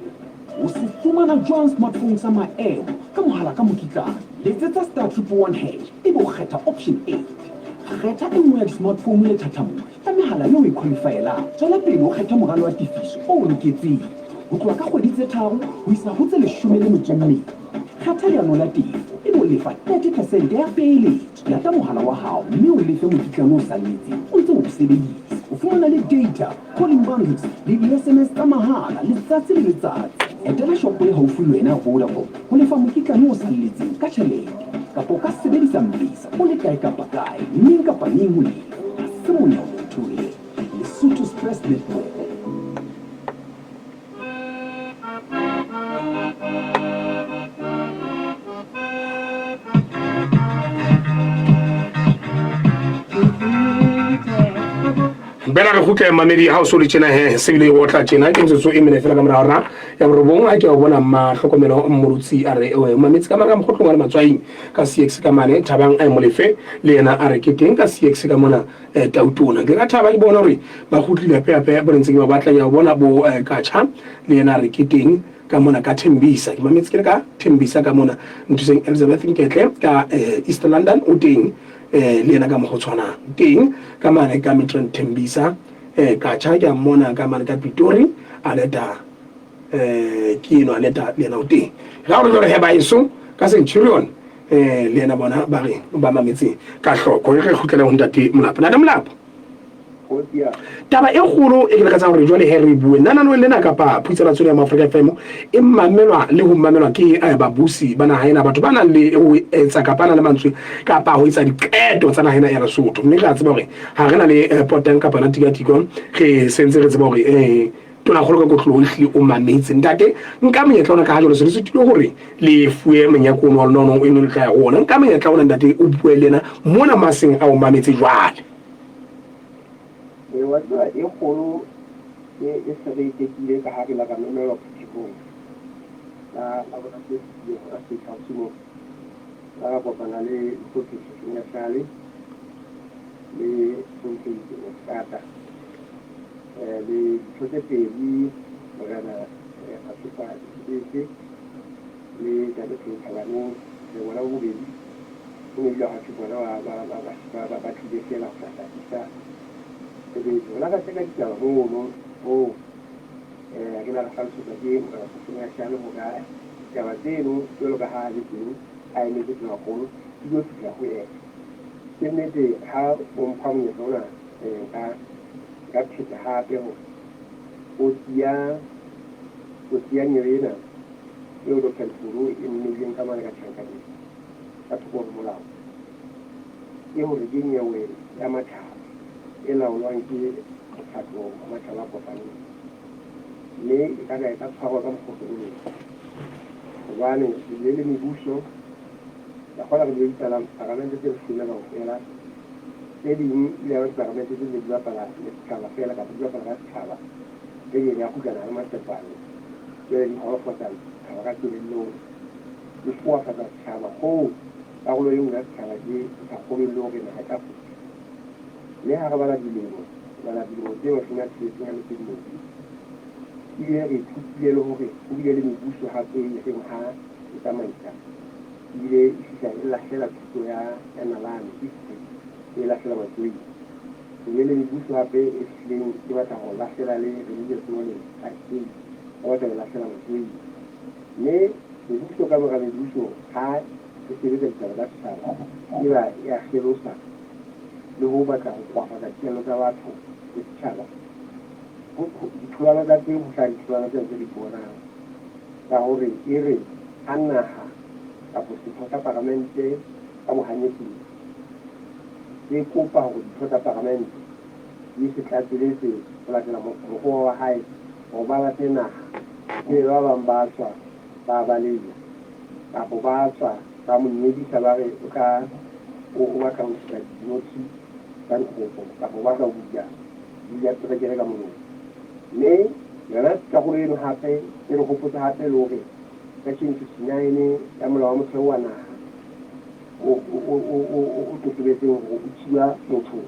O se fumana jwang smartphone sa maemo ka mohala ka mokitlane? Letsetsa star triple one hash ebe o kgetha option 8. Kgetha e nngwe ya di-smartphone lethathamong la mehala eo o e khwalifaelang. Tswela pele o kgethe moralo wa tefiso o o loketseng, ho tloha ka kgwedi tse tharo ho isa ho tse 18. Kgetha leano la tefo ebe o lefa 30 percent ya peeletso. Lata mohala wa hao mme o lefe mokitlane o salletseng o ntse o o sebedisa. O fumana le data, calling bundles le di-SMS tsa mahala letsatsi le letsatsi. Etela shopo e haufi le wena ya Vodacom ho lefa mokitlane o salletseng ka tjhelete, kapa o ka sebedisa M-Pesa o le kae kapa kae, neng kapa neng ho lefa. Ha se monyako o theohele. Lesotho's First Network. Bela re kgutle mamedi ha o so le tjena he se bile o tla tjena ke metsotso e mene fela ka mora hora ya borobong ha ke o bona mahlokomelo mmolotsi a re o mametse ka mara mokgotlong wa le matswaing ka CX ka mane Thabang a Molefe le yena a re ke teng ka CX ka mona eh, Tautona ke ka thaba ke bona hore ba kgutlile hape hape bo ntse ke ba batla ya bona bo eh, Kacha le yena a re ke teng ka mona ka Thembisa ke mametse ke le ka Thembisa ka mona Nthuseng Elizabeth Nketle ka eh, East London o teng eh, le yena ka mo go tshwanang teng ka mane ka Midrand Thembisa eh, Kacha ke a mmona ka mane ka Pitori a leta eh, ke eno a leta le yena o teng ga gore jore he baeso ka Centurion eh, le yena bona ba re ba mametse ka hloko e re kgutlele ho ntate Molapo. Ntate Molapo, taba e kgolo e ke lakatsang gore jwale he re bue nananong lena kapa phutsana tsone ya Moafrika FM e mamelwa le ho mamelwa ke eh, babusi ba naha ena, batho ba nang le ho etsa kapa na le mantswe kapa ho etsa diqeto tsa naha ena ya Lesotho. Mme re a tseba hore ha re na le eh, potang kapa na tikatiko re sentse re tseba hore eh, Tonakgolo ka kotloloho ehlile o mametse. Ntate, nka monyetla ona ka ha jwale se le sutilwe hore le fuwe monyako ono wa lona ono o ne le tla ya ho ona. Nka monyetla ona ntate o bue le yena mona maseng a o mametse jwale. Ee, wa tseba e kgolo e e se re e tekile ka ha re la ra memelwa phuthehong la la bona tse fetileng hona State House moo. La ra kopana le Mohlomphehi Sophia Hlale le Mohlomphehi Mosata. Le ditho tse pedi, Morena Masopa Dibete le Ntate Pheo Thabaneng, le bona bo bobedi ho ne bile hwa thwe bona ba tlile feela ho tla hlakisa tshebetso. Rona ra teka ditaba mono moo re la re hlalosetswa ke Morena Sofonia Shale hore ae ditaba tseno jwalo ka ha a le teng a emetse Tonakgolo di tlo fihla ho yena. Ke nnete ha o mpha monyetla ona nka Nka pheta hape hore kotsi ya kotsi ya nyewe ena eo Doctor Lefuru e mmeileng ka mane ka tjhankaneng ka thoko ho molao ke hore ke nyewe ya matjhaba e laolwang ke mokgatlo wa matjhaba a kopaneng mme e ka na e ka tshwarwa ka mokgwa o le hobane re bile le mebuso ya kgona re bile diparamente tse leshome kaofela. Tse ding e ile ya ba diparamente tse neng di bapala le setjhaba feela kapa di bapala ka setjhaba. Tse ding ya kgutlana le matekwane, jwale di holofatsa setjhaba ka kelellong, di foafatsa setjhaba hoo karolo e nngwe ya setjhaba e sa kgolweng le hore naha e tla kgutla. Mme ha re bala dilemo, re bala dilemo tse 62, ebile re ithutile le hore ho bile le mebuso hape e reng ha e tsamaisa ebile e fihla e lahlela thuto ya ya nalane, history, e lahlela matsoing. Ho bile le mebuso hape e fihlileng e batla ho lahlela le religious knowledge, RK, ba batla ho e lahlela matsoing. Mme mebuso ka mora mebuso ha e sebetsa ditaba tsa setjhaba e ba e a kgelosa le ho batla ho koafatsa dikelello tsa batho le setjhaba. Ditholwana tsa teng ho hlaha ditholwana tsena tse re di bonang tsa hore e re ha naha kapa setho sa paramente ka bohanyetsing se kopa hore ditho tsa paramente di se tlatseletse ho latela mokgwa wa hae hore ba late naha, ebe ba bang ba tswa ba baleha kapa ba tswa ba mo nyedisa ba re o tla o batla ho tlisa dinotshi ka dikgopo kapa o batla ho bula bula terekere ka molomo. Mme yona karolo eno hape e re hopotsa hape le hore Section 59 ya Molao wa Motheo wa naha o o o o o totobetseng hore o thiba motho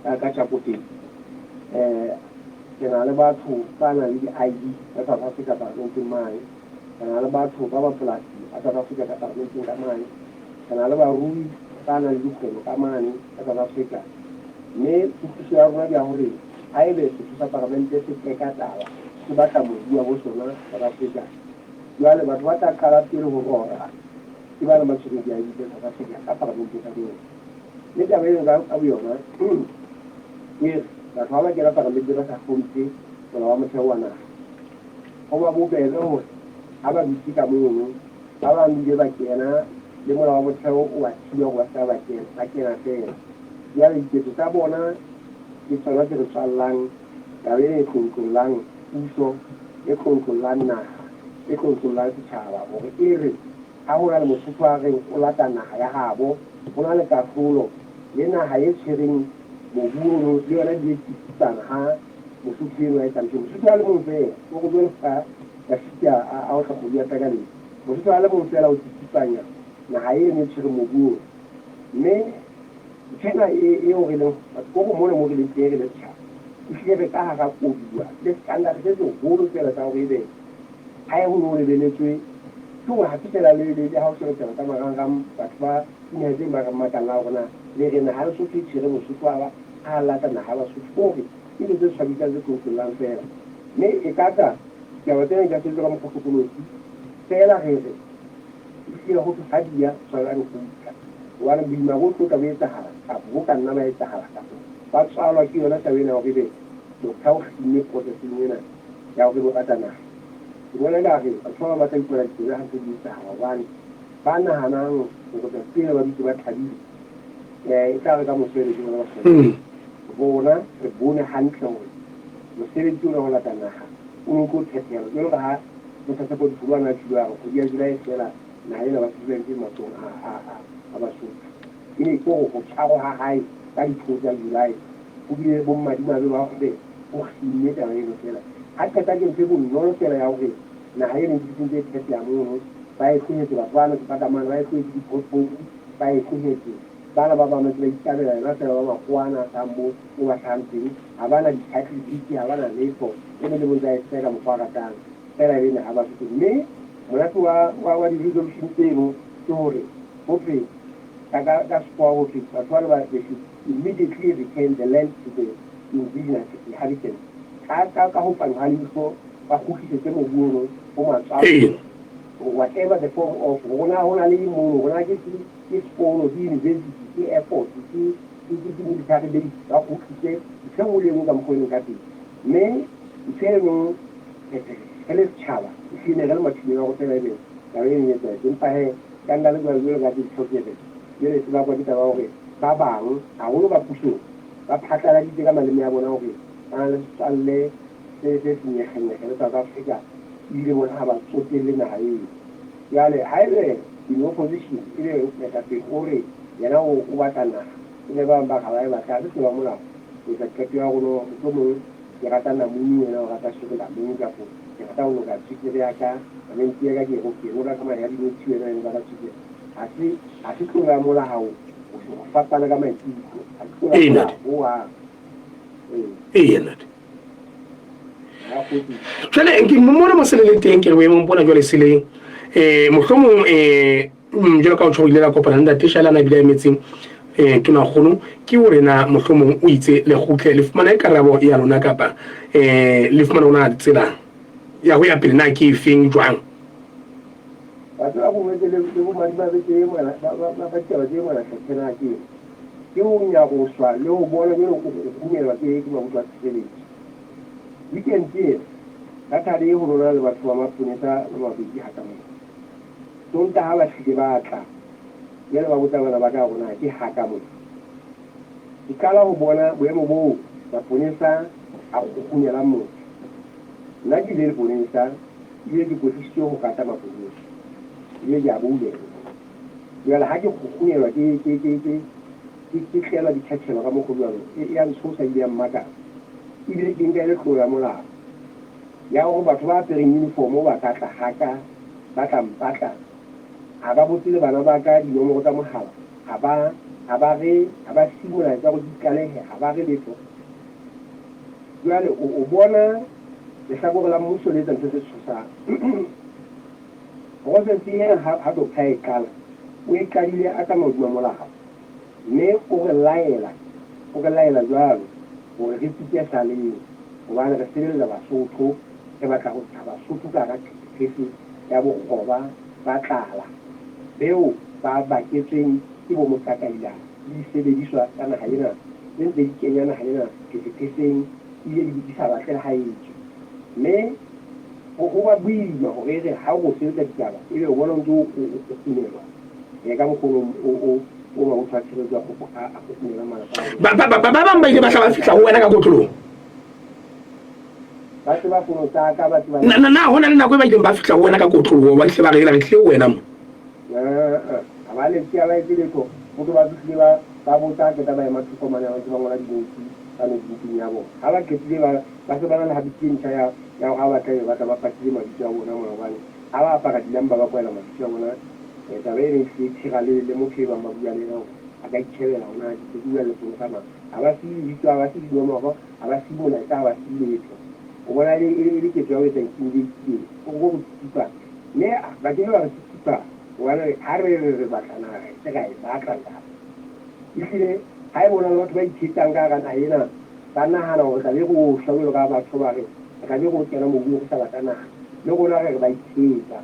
ka tjako teng. Re na le batho ba nang le di-ID tsa South Africa paramenteng mane. Re na le batho ba mapolasi a South Africa ka paramenteng ka mane. Re na le barui ba nang le dikgwebo ka mane ka South Africa. Mme kutlwisiso ya rona ke ya hore haebe setho sa paramente se teka taba se batla mobu wa bo sona South Africa, jwale batho ba tla qala pele ho rora ke bana ba tshwereng di-ID tsa South Africa ka paramenteng ka moo. Mme taba eno ka boyona e re batho ha ba kena paramenteng ba sa hlomphe molao wa motheo wa naha, ho ba bobebe hore ha ba dutse ka mono, ba bang bile ba kena le molao wa motheo o ba thiba hore ba se ka ba kena, ba kena feela. Jwale diketso tsa bona ke tsona tse re tswallang taba ena e tlontlollang puso, e tlontlollang naha, e tlontlollang setjhaba hore e re ha ho na le Mosotho a reng o lata naha ya habo, ho na le kahlolo, le naha e tshwereng mobu ono le yona di e tsitsipana ha Mosotho eno a etsa ntho. Mosotho a le mong feela, o re jwalo ka Dafita a otla Goliata ka leje. Mosotho a le mong feela o tsitsipanya naha eno e tshwereng mobu ono. Mme ntho ena e eo re leng batho ko mona mo re leng teng re le setjhaba, ehlile re ka hara koduwa le scandal se seholo feela sa hore ebe ha ho no lebeletswe ke hore ha se feela le le ha o sheba taba tsa marangrang batho ba dinaha tse ba re makalla hore na le re naha ya Lesotho e tshwere Mosotho a ba a lata naha ya Basotho ke hore ke ntho tse tshwabisang tse tlontlollang feela mme e ka tla ditaba tsena di ka sebetswa ka mokgwa hlokolosi feela re re ehlile ho thwe ha di ya tshwanela ho kgutla hobane boima bo tlo tla bo etsahala kapa bo ka nna ba etsahala kapa ba tswalwa ke yona taba ena ya hore ebe doctor o kginne processing ena ya hore ebe o rata naha. Ke bona ekare batho ba bang ba tla ikwela ditsebe ha ntse di etsahala hobane ba nahanang hore tsatsi lena ba dutse ba thabile e tla re ka moso ebe ke bona ba swabile. Rona re bone hantle hore mosebetsi ona wa ho lata naha o ne o tlo phethelwa jwalo ka ha Motho Tshepo Dikgomo a ne a tjhilo a re kgwedi ya July e fela naha ena Basotho ba entse matsohong a Basotho. E ne ke hore ho tshwarwa ha hae ka dithuo tsa July ho bile bommadimabe ba hore ho kginne taba eno feela. Ha qeta ke ntho e bonolo feela ya hore naha eno e ntse e phetheha mono ba e tlohetse batho bano ba ka mane ba e tlohetse di-pothole ba e tlohetse bana ba bang ba ntse ba ikabela yona feela ba makgowa ana a hlahang moo mo ba hlahang teng ha ba na di-title deed ha ba na letho e mong le mong ntse a e seka mokgwa a ratang feela e le naha Basotho mme monate wa wa wa di-resolution tseno ke hore ho thwe ka ka ka sekgowa ho thwe batho bana ba they should immediately return the land to the indigenous inhabitants ka ka ka ho panya ha leihlo ba kgutlisetse mobu ono ho matswalo whatever the form of rona ho na le mono rona ke ke ke sekolo ke university ke airport ke ke ke ke military base ba kgutlise ntho e nngwe le e nngwe ka mokgwa e leng ka teng mme ntho eno re le setjhaba ehlile re le mathuleng a hore feela ebe taba eno e etsahetse empa hee ka nna le jwale jwalo ka dintho ke re jwale se bakwa ke taba ya hore ba bang haholo ba pusong ba phatlaladitse ka maleme a bona hore ba na le setswalle se se senyekgenyekge le South Africa ebile bona ha ba tsotelle naha eo. Jwale haebe in opposition ebe moetapele o re yena o batla naha ebe ba bang ba re ha ba e batle ha se tlolo ya molao ho etsa qeto ya hore no mohlomong ke rata namunu wena o rata sirilamunu kapo ke rata ho noka tswekere ya ka amente ya ka ke ke noka ka mahe a dinotshi wena o noka ka tswekere. Ha se ha se tlolo ya molao ho fapana ka maikutlo ha se tlolo ya molao hohang. Ee. Ee ntate. Jwale ke mona mo se le le teng ke re boemong bona jwale se le mohlomong jwalo ka o tjho o ile la kopana le ntate Shalana ebile a emetseng tonakgolo ke hore na mohlomong o itse le kgutle le fumane karabo ya lona kapa le fumane hore na tsela ya ho ya pele na ke efeng jwang. Batho ba gongwe le bomadimabe tse ba ditaba tse ngwana tlhatlhena ke ke ho nyaroswa le ho bona jwalo o kgumelwa ke mabotho a tshireletso. Weekend ena, Saturday ho lona le batho ba maponesa ba mabedi ha ka mona. Sontaha ba hlile ba tla. Jwale ba botsa bana ba ka hore na ke haka mona. Ke qala ho bona boemo boo maponesa a kgukgunelang motho. Nna ke ile leponesa ebile ke kwetlisitswe ho kata maponesa ebile ke a boulelwa. Jwale ha ke kgukgunelwa ke ke ke ke ke ke tlelwa ditjhatjhelo ka mokgwa o jwalo e e a ntshosa ebile ya mmakatsa. Ebile ke nka e le tlolo ya molao ya hore batho ba apereng uniform ba ka tla haka ba tla mpatla. Ha ba botse le bana ba ka dinomoro tsa mohala, ha ba ha ba re ha ba siye molaetsa hore ke itlalehe, ha ba re letho. Jwale o o bona lehlakore la mmuso le etsa ntho tse tshosang. Process ena ha ha doctor a e qala, o e qadile a tsamaya hodima molao. Mme o re laela, o re laela jwalo hore re tsitse saleng hobane re sebeletsa Basotho, re batla ho ntsha Basotho ka hara phephetso ya bokgoba ba tlala beo ba baketsweng ke bo moqakaila le disebediswa tsa naha ena tse ntse di kenya naha ena phesepheseng ebile di di sa batle le ha e tswe. Mme ho ho ba boima hore ere ha o sebetsa ditaba ebe o bona o ntse o o o kgunelwa eh ka mokgwa o o o o mabotho a tshireletso a kgopo a a kgukgunelang malapa a rona. Ba ba ba ba bang ba ile ba hla ba fihla ho wena ka kotloloho. Ba tseba pono tsa ka, ba tseba Na na na ho na le nako e ba ileng ba fihla ho wena ka kotloloho ba hle ba re ela re tlile ho wena mo? Aa, ha ba letse, ha ba etse letho. Motho ba fihlile ba ba botsa, ha qeta ba ema thoko mane ba ntse ba ngola dinoutsu ka notebookong ya bona. Ha ba qetile ba ba se ba na le habit e ntjha ya ya hore ha ba tla ebe ba tla ba patile mabitso a bona mona hobane ha ba apara dilamba ba kwahela mabitso a bona. Taba ena ehlile e tshera le le motho e bang ba bua le yena hore a ka itjhebela hore na ke se ke bua le lepolesa mang. Ha ba siye lebitso, ha ba siye dinomoro, ha ba siye molaetsa, ha ba siye letho. O bona e le e le ketso ya ho etsa intimidate, ko go tsitsipa. Mme ba ke ke ba re tsitsipa hobane ha re re re batla naha re se ra e batla ntate. Ehlile ha eba ho na le batho ba ithetsang ka hara naha ena, ba nahana hore re tla be re o shwa jwalo ka batho ba re re tla be re o kena mobung re sa batla naha. Le rona re re ba ithetsa.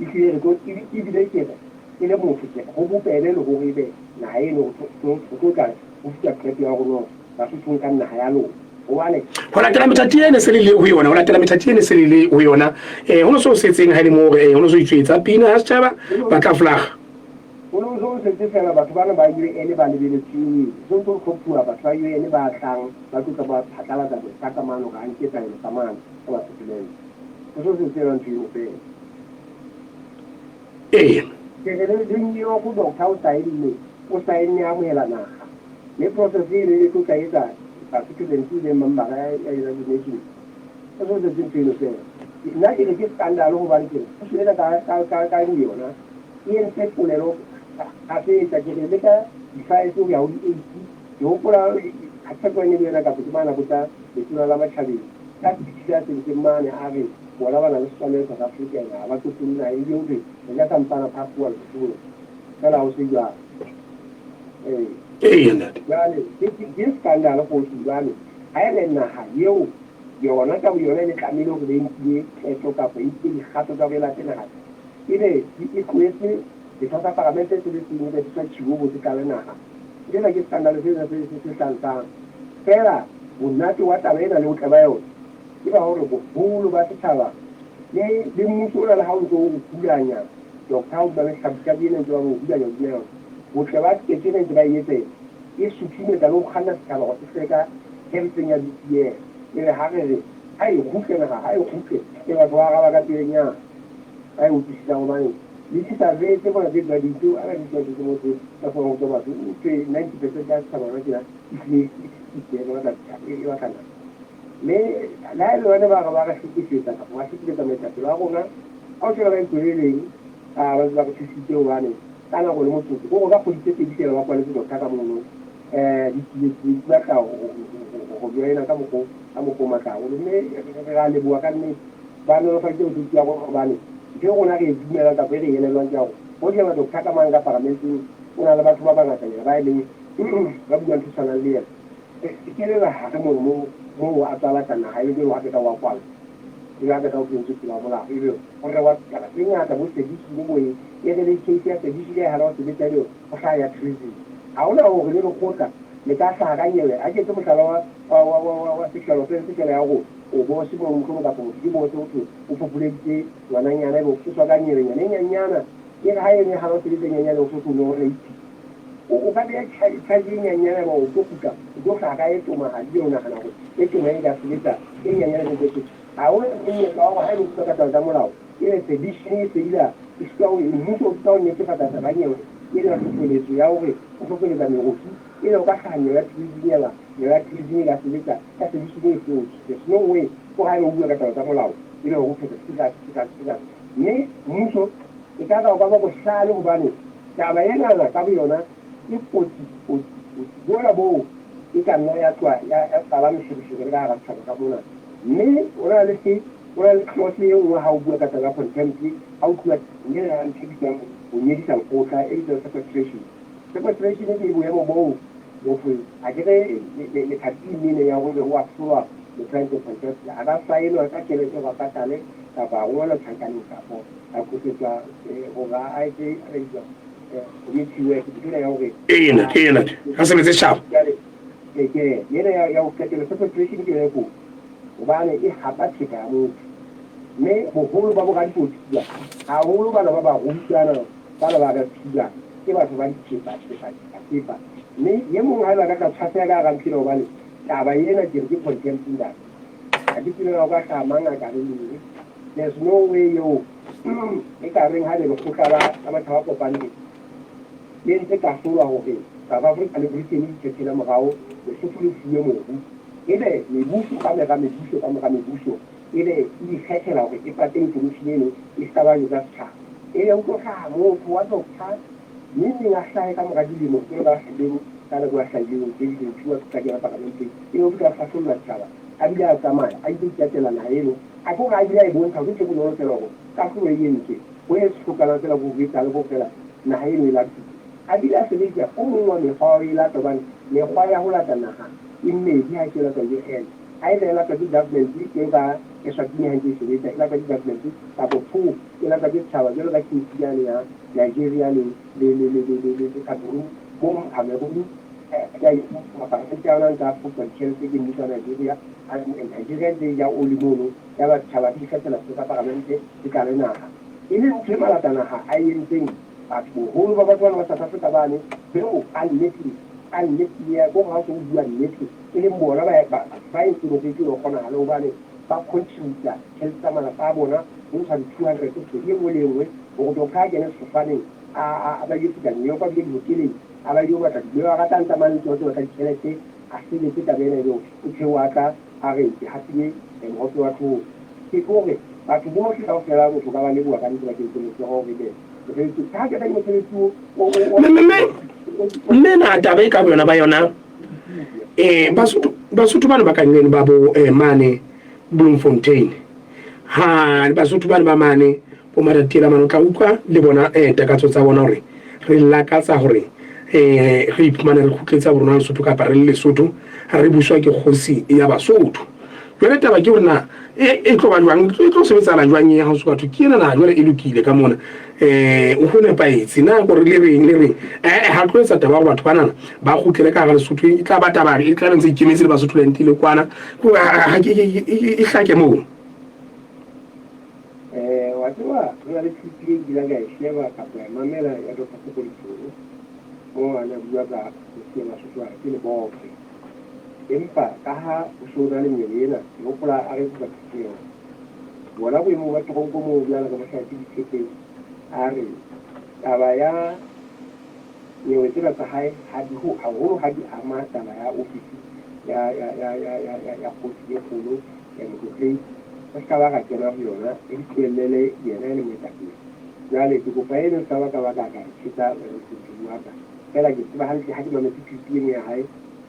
Ehlile re tlo ebile ke re ke le motho ke re ho bobebe le hore ebe naha eno re tlo tla ho fihla qeto ya hore no Basotho nkang naha ya lona hobane Ho latela methati e ne se le le ho yona, ho latela methati e ne se le le ho yona, eh, ho no so setseng ha e le moo hore eh, ho no so itswetsa pina ya setjhaba ba tla folaga. Ho no so setse fela batho bana ba UN ba lebeletsweng, ho so ntso ho hlophuwa batho ba UN ba tlang ba tlo tla ba phatlalatsa bothata mane hore a nke taelo ka mane ka Basotholand. Ho so setse yona ntho eo fela. Ee. Ke re le le New York doctor o saenne, o saenne a amohela naha. Mme process eno e tlo tla etsa Basotholand e leng membara ya United Nations. Ho so setse ntho eno fela. Nna ke re ke scandal hobane ke re puso ena ka ka ka ka boyona e entse polelo kgafetsa. Ke re le ka di-five ho ya ho di-eight ke hopola ha ke sa tseba e ne le yona kapa ke mane a botsa letona la matjhabeng ka speech a sentseng mane a re bona ba na le setswalle le South Africa ene ha ba tlotlole naha ebile ho thwe re ja sampana phafuwa lefuwe fela ho se jwalo. Ee. Ee, ntate. Jwale ke ke ke scandal kgosi hobane ha e re naha eo yona ka boyona e ne tlamehile hore be nkile qeto kapa e nkile dikgato tsa hore e late naha ebe e tlohetse setho sa paramente se le seng ebe se tswa tjhibobo se tlale naha. Sena ke scandal sena se se se hlantshang. Feela monate wa taba ena le botle ba yona ke ba hore boholo ba setjhaba le le mmuso ona le ha o ntso o hulanya doctor ha o bua mehlabuhlabu ena ntse ba mo hulanya hodima yona. Botle ba ketso ena ntse ba e etsa ena e susumetsa le ho kganna setjhaba hore se hleka hempeng ya BCL. Ebe ha re re ha e kgutle naha ha e kgutle e batho ba araba ka pelenyana. Ba e utlwisisang hobane le di-survey tse mona tse tswa dintho a ka di tswa tse mo tse ka fumana ho tswa batho o thwe 90% ya setjhaba hona tjena ehlile e batla e batla naha. Mme le ha e le bone ba re ba re hlekefetsa kapa ba hlekefetsa moetapele wa rona, ha o sheba ka leihlo le leng, ba ntse ba re thusitse hobane ka nako le motsotso, ko re ka kgwedi tse pedi feela ba kwaletse doctor ka mono, ditsietsi di batla ho joina ka mokgo ka mokgo o matla haholo. Mme re a leboha ka nnete, ba nolofaditse mosebetsi wa rona hobane ntho e rona re e dumelang kapa e re elellwang ke ya hore ho sheba doctor ka mang ka paramenteng o na le batho ba bangatanyana ba e leng ba buang ntho e tshwanang le yena. Ke le hare mono moo moo a tswa lata naha ebe jwale ha qeta wa kwalwa ebe ha qeta o kentswe pela molao ebe ho rewa taba tse ngata bo sedition bo eng e re le case ya sedition e hana ho sebetsa ebe ho hlaha ya treason. Ha hona hore le lekgotla le ka hlaha ka nyewe. Ha ke etse mohlala wa wa wa wa wa wa sexual offense feela ya hore o bose mono mohlomong kapa motho ke bose ho thwe o phopholeditse ngwananyana ebe o qoswa ka nyewenyana e nyenyana. E re ha eno e hana ho sebetsa e nyenyane o so o rape. O ka beha charge e nyenyane ba o tlo kgutla o tlo hlaha ka e tomahadi o nahana hore e toma e ka sebetsa e nyenyane e ntse ha o monyetla wa hore ha e le utlwa ka taba tsa molao e be sedition e fedila e sitwa ho mmuso o sitwa ho netefatsa taba nyewe e le hlohleletso ya hore o hlohleletsa merusu e be o ka hlaha nyewe ya treason ya ba nyewe ya treason e ka sebetsa ka sedition e seo. There's no way ko ha e o bua ka taba tsa molao e le hore o phetha serious serious serious mme mmuso e ka ka o ka ba bohlale hobane taba enana ka boyona ke kotsi kotsi kotsi bola boo e ka nna ya tloha ya qala moshereshere le ka hara setjhaba ka mona. Mme o na le se o na le clause e nngwe ha o bua ka taba ya contempt ha o tluwa mme ya ntho e bitswang ho nyedisa lekgotla e bitswang sequestration. Sequestration ke boemo boo motho a ke re lethating mene ya hore o ahlolwa motho a entseng contempt a ka saenwa ka tjhelete hore a patale kapa a rongwelwa tjhankaneng kapo a qosetswa hore a etse a bitswang committee work ntho ena ya hore Ena, ena, a sebetse setjhaba. Jwale ke ena ya ho qetela sequestration ke yona e kotsi hobane e hapa thepa ya motho mme boholo ba boradipolotiki haholo bana ba barutwana bana ba re thiba ke batho ba dithepa thepa thepa thepa mme e mong ha eba ka tla tshwaseha ka hara ntho ena hobane taba ena ke re ke contempt ntate ha ke tsebe na o ka hlaha mang a ka reng eng. There's no way eo e ka reng ha ebe lekgotla la la matjhaba a kopaneng le entse kahlolo ya hore South Africa le Britain di thethele morao Lesotho le fuwe mobu ebe mebuso ka mora mebuso ka mora mebuso ebe e ikgethela hore e pate information eno e ska ba jwetsa setjhaba ebe ho tlo hlaha motho wa doctor neng neng a hlahe ka mora dilemo jwalo ka hlahileng ka nako ya hlahileng 2022 a fihla kena paramenteng ebe o fihla a hlahlolla setjhaba a bile a tsamaya a ile ikatela naha eno a ke hore a bile a e bontsha hore ke ntho e bonolo feela hore kahlolo e entswe ho e hlokahalang feela ke ho etsahale ke hore feela naha eno e latuwe a bile a sebedisa o mong wa mekgwa wa ho e lata hobane mekgwa ya ho lata naha e mmedi ha e se e latwa ke UN either e latwa ke government jwalo ka Eswatini ha ntse e sebetsa e latwa ke government kapo two e latwa ke setjhaba jwalo ka case yane ya Nigeria le le le le le le le Cameroon mo Cameroon ya mapalamente a yona a ntse a fokwa ditjhelete ke mmuso wa Nigeria Nigeria ntse e ja oli mono ya ba setjhaba se ikgethela setho sa palamente se tlale naha e le ntho e malata naha a e entseng batho boholo ba batho bana ba South Africa bane beo ka nnete ka nnete ya ko ha o bua nnete e leng bona ba ba ba entseng hore e ke kgonahale hobane ba contributa tjhelete tsa malapa a bona ho ntsha di-200 kgwedi e nngwe le e nngwe hore doctor a kene sefofaneng a ba ile fihla New York a bile dihoteleng a ba ile batla dilo a ratang tsamayang le tsona batla ditjhelete a sebetse taba ena eo o theoha tla a re ke hapile mohope wa tlholo ke hore batho bohle kaofela motho ka ba leboha ka nnete bakeng se hore be mosebetsi ha ke mosebetsi o Mme na taba e ka boyona ba yona Basotho Basotho bana ba kangeno ba bo mane Bloemfontein ha Basotho bana ba mane bo Maratela mane o tla utlwa le bona takatso tsa bona hore re lakatsa hore re iphumane re kgutletsa borona Lesotho kapa re le Lesotho re buswa ke kgosi ya Basotho. Jwale taba ke hore na e tlo ba jwang, e tlo sebetsana jwang e ha ho batho ke ena na jwale e lokile ka mona ho nepahetse na gore le reng le reng ha tlo etsa taba hore batho banana ba kgutlele ka hara Lesotho e tla ba taba e tla ntse ikemetse le Basotho le ntile kwana ha ke e hlake moo. Wa tseba ho na le clip e nkileng ka e sheba kapa ya mamela ya Dr. Koko Letsolo moo a ne a bua ka kgosi ya Basotho a re ke lebophe. Empa ka ha ho se ho na le nyewe ena, ke hopola a re etsetsa phutheho. Bona boemong ba teronko moo bjale re bo hlahetse ditshepeng, a re taba ya nyewe tsena tsa hae ha di ho haholo ha di ama taba ya ofisi ya ya ya ya ya ya ya kgosi e kgolo ya Motlotlehi, re se ka ba ra kena ho yona, re di tlohellele yena e le moetapele. Jwale ke kopa eno e se ka ba ka ba ka ka e thetsa wena mohlomphehi wa ka. Feela ke tseba hantle ha ke mametse clip eno ya hae,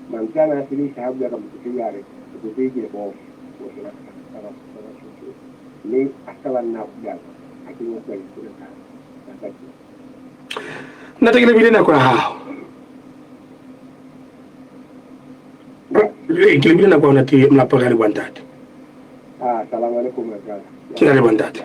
mantswe ana a sebedisa ha bua ka Motlotlehi a re Motlotlehi ke lebofe bohle ba ba ba Basotho mme a se ka ba nna a hulana a kenya tabeng tsena tsa tsa tsa teng. Ntate ke lebile nako ya hao. Ee, ke lebile nako ya hao ntate Molapo, re a leboha ntate. Ah, salam alaikum my brother. Ke a leboha ntate.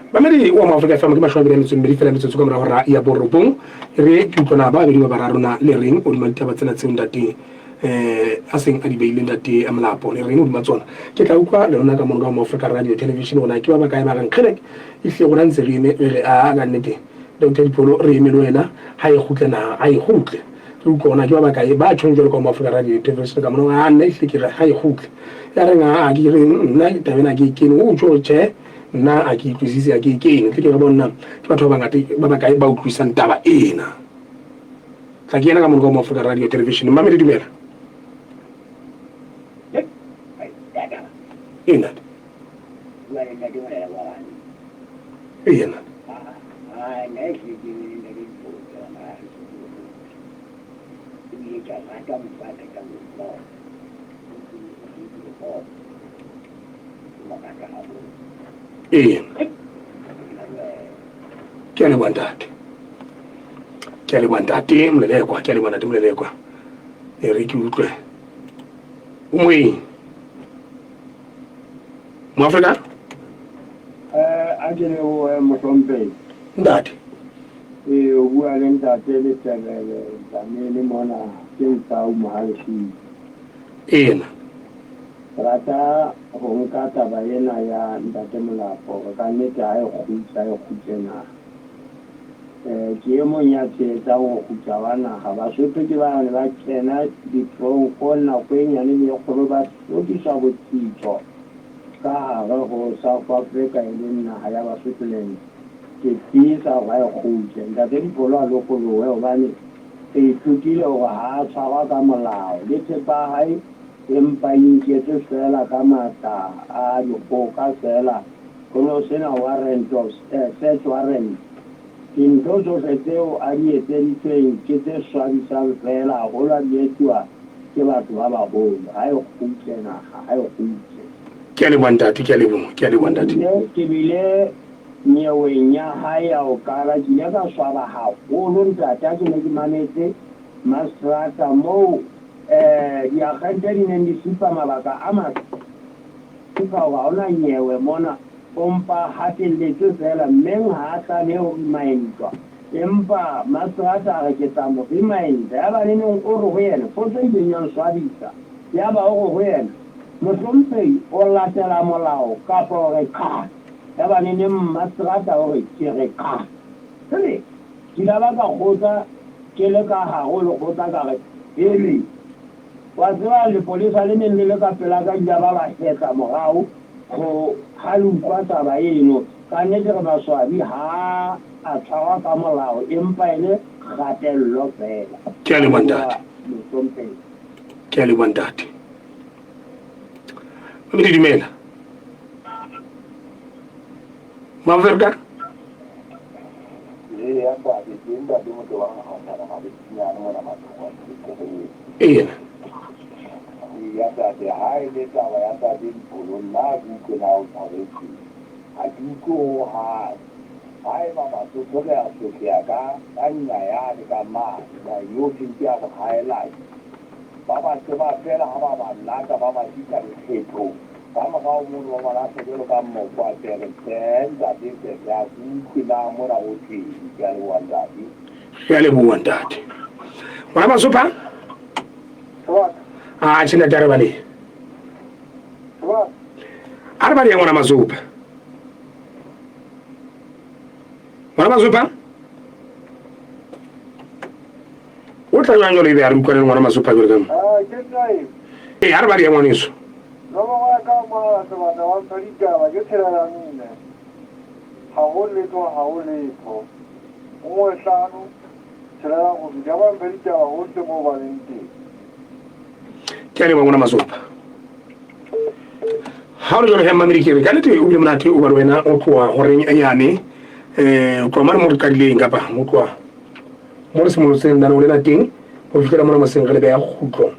Mamedi wa Mo Afrika FM ke 28 fela metsotso ka mora hora ya borobong. Re ke utlwana ba babedi ba bararo na le reng o duma ditaba tsena tseo ntate um a seng a di beile ntate Molapo le reng hodima tsona. Ke tla utlwa le lona ka mono ka mo Africa Radio Television gona ke ba bakae ba reng kgelek ehlile rona ntse re eme re re a ka nnete Doctor Dipholo re eme le wena ha e kgutle na ha e kgutle re utlwa gona ke ba bakae ba tjhong jwalo ka mo Africa Radio Television ka mono a nna ehlile ke re ha e kgutle ya reng a ke re nna taba ena ke e kene o tjho tjhe nna a ke utlwisise a ke e kene tle ke re bona ke batho ba bangata ba bakae ba utlwisang taba ena. Tla ke yena ka mono ka mo Africa Radio Television. Mmamedi dumela. Ee ntate. Ee ntate. Ee. Ke a leboha ntate. Ke a leboha ntate Molelekwa, ke a leboha ntate Molelekwa. E re ke utlwe. O moeng. Moafrika? Eh, a ke lebohe mohlomphehi. Ntate. Ee, o bua le ntate Letebele Dlamini mona ke Ntau Mohaleshidi. Ena. Rata ho nka taba ena ya ntate Molapo hore ka nnete ha e kgutla e kgutle na. Ke e mong ya tshehetsang ho kgutla wa naha. Basotho ke bane ba kena diteronkong nako e nyane le e kgolo ba hlokiswa botsitso ka hare ho South Africa e leng naha ya Basotholand. Ke tiisa hore ha e kgutle. Ntate Dipholo a lokolohe hobane re ithutile hore ha a tshwarwa ka molao le thepa ya hae empa e inketswe feela ka matla a dikgoka feela, ho ne ho se na warrant of search warrant. Dintho tsohle tseo a di etseditsweng ke tse swabisang feela, haholo ha di etsuwa ke batho ba baholo. Ha e kgutle naha, ha e kgutle. Ke a leboha ntate, ke a leboha, ke a leboha ntate. Ke bile nyeweng ya hae ya ho qala, ke ile ka swaba haholo ntate ha ke ne ke mametse mastrata moo Diakgente di neng di supa mabaka a masupa hore ha hona nyewe mona, o mpa a hatelletswe feela, mmeng ha a tlamehe ho rimaentwa. Empa mastrata a re ke tla mo rimaenta. Yaba neneng o re ho yena, potso e ileng ya nswabisa, yaba o re ho yena, Mohlomphehi, o latela molao kapa o re qha? Yaba neneng mmastrata o re, Ke re qha. Jwale Ke ile ba ka kgotsa ke le ka hare ho lekgotla ka re, Heli! Wa tseba, lepolesa le neng le le ka pela ka ile ba ba hetla morao ho ha le utlwa taba eno. Ka nnete re maswabi ha a tshwarwa ka molao empa e le kgatello feela. Ke a leboha ntate. Mohlomphehi. Ke a leboha ntate. Mme dumela. Maverka. Ena. Ya tate ha e le taba ya tate Dipholo nna ha ke utlwe na o tshwaretswe ha ke utlwe ho hang ha eba Basotho re a sotleha ka ka nnyayane ka mane naheng eo thweng ke ya bohaelaki ba ba tseba feela ha ba ba lata ba ba tlisa lekgethong Ka morao mono ba mo lahla jwalo ka mmoko wa pere. Tjhe, ntate Sese, ha ke utlwe na mona ho thweng. Ke a leboha, ntate. Re a leboha, ntate. Ngwana Masopha? A tjhe, ntate, a re balehe. A re balehe, ngwana Masopha. Ngwana Masopha? O tla jwang jwalo ebe a re utlwane le ngwana Masopha jwalo ka mo? Ee, a re balehe, ngwaneso. Nomoro ya ka ya mohala sebata wa mpha ditaba ke tshelela nne ha ho letho ha ho letho nngwe hlano tshelela robedi ha ba mphe ditaba hohle moo ba leng teng. Ke a leboha ngwana Masopa. Ha o le jwalo he mmamedi ke re ka nnete o bile monate o ba le wena o tloha horeng e nyane um o tloha mane mo re qadileng kapa o tloha mo re simolotseng lenaneo lena teng ho fihlela mona moseng re le beha kgutlo.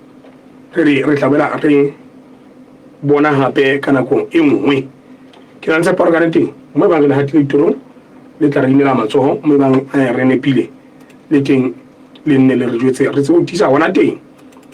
Re re re tla boela re bona hape ka nako e nngwe. Ke na le tshepo hore ka nnete mo ebang re le hatile ditorong le tla re inela matsoho, mo ebang re nepile le teng le nne le re jwetse re tsebe ho tiisa hona teng.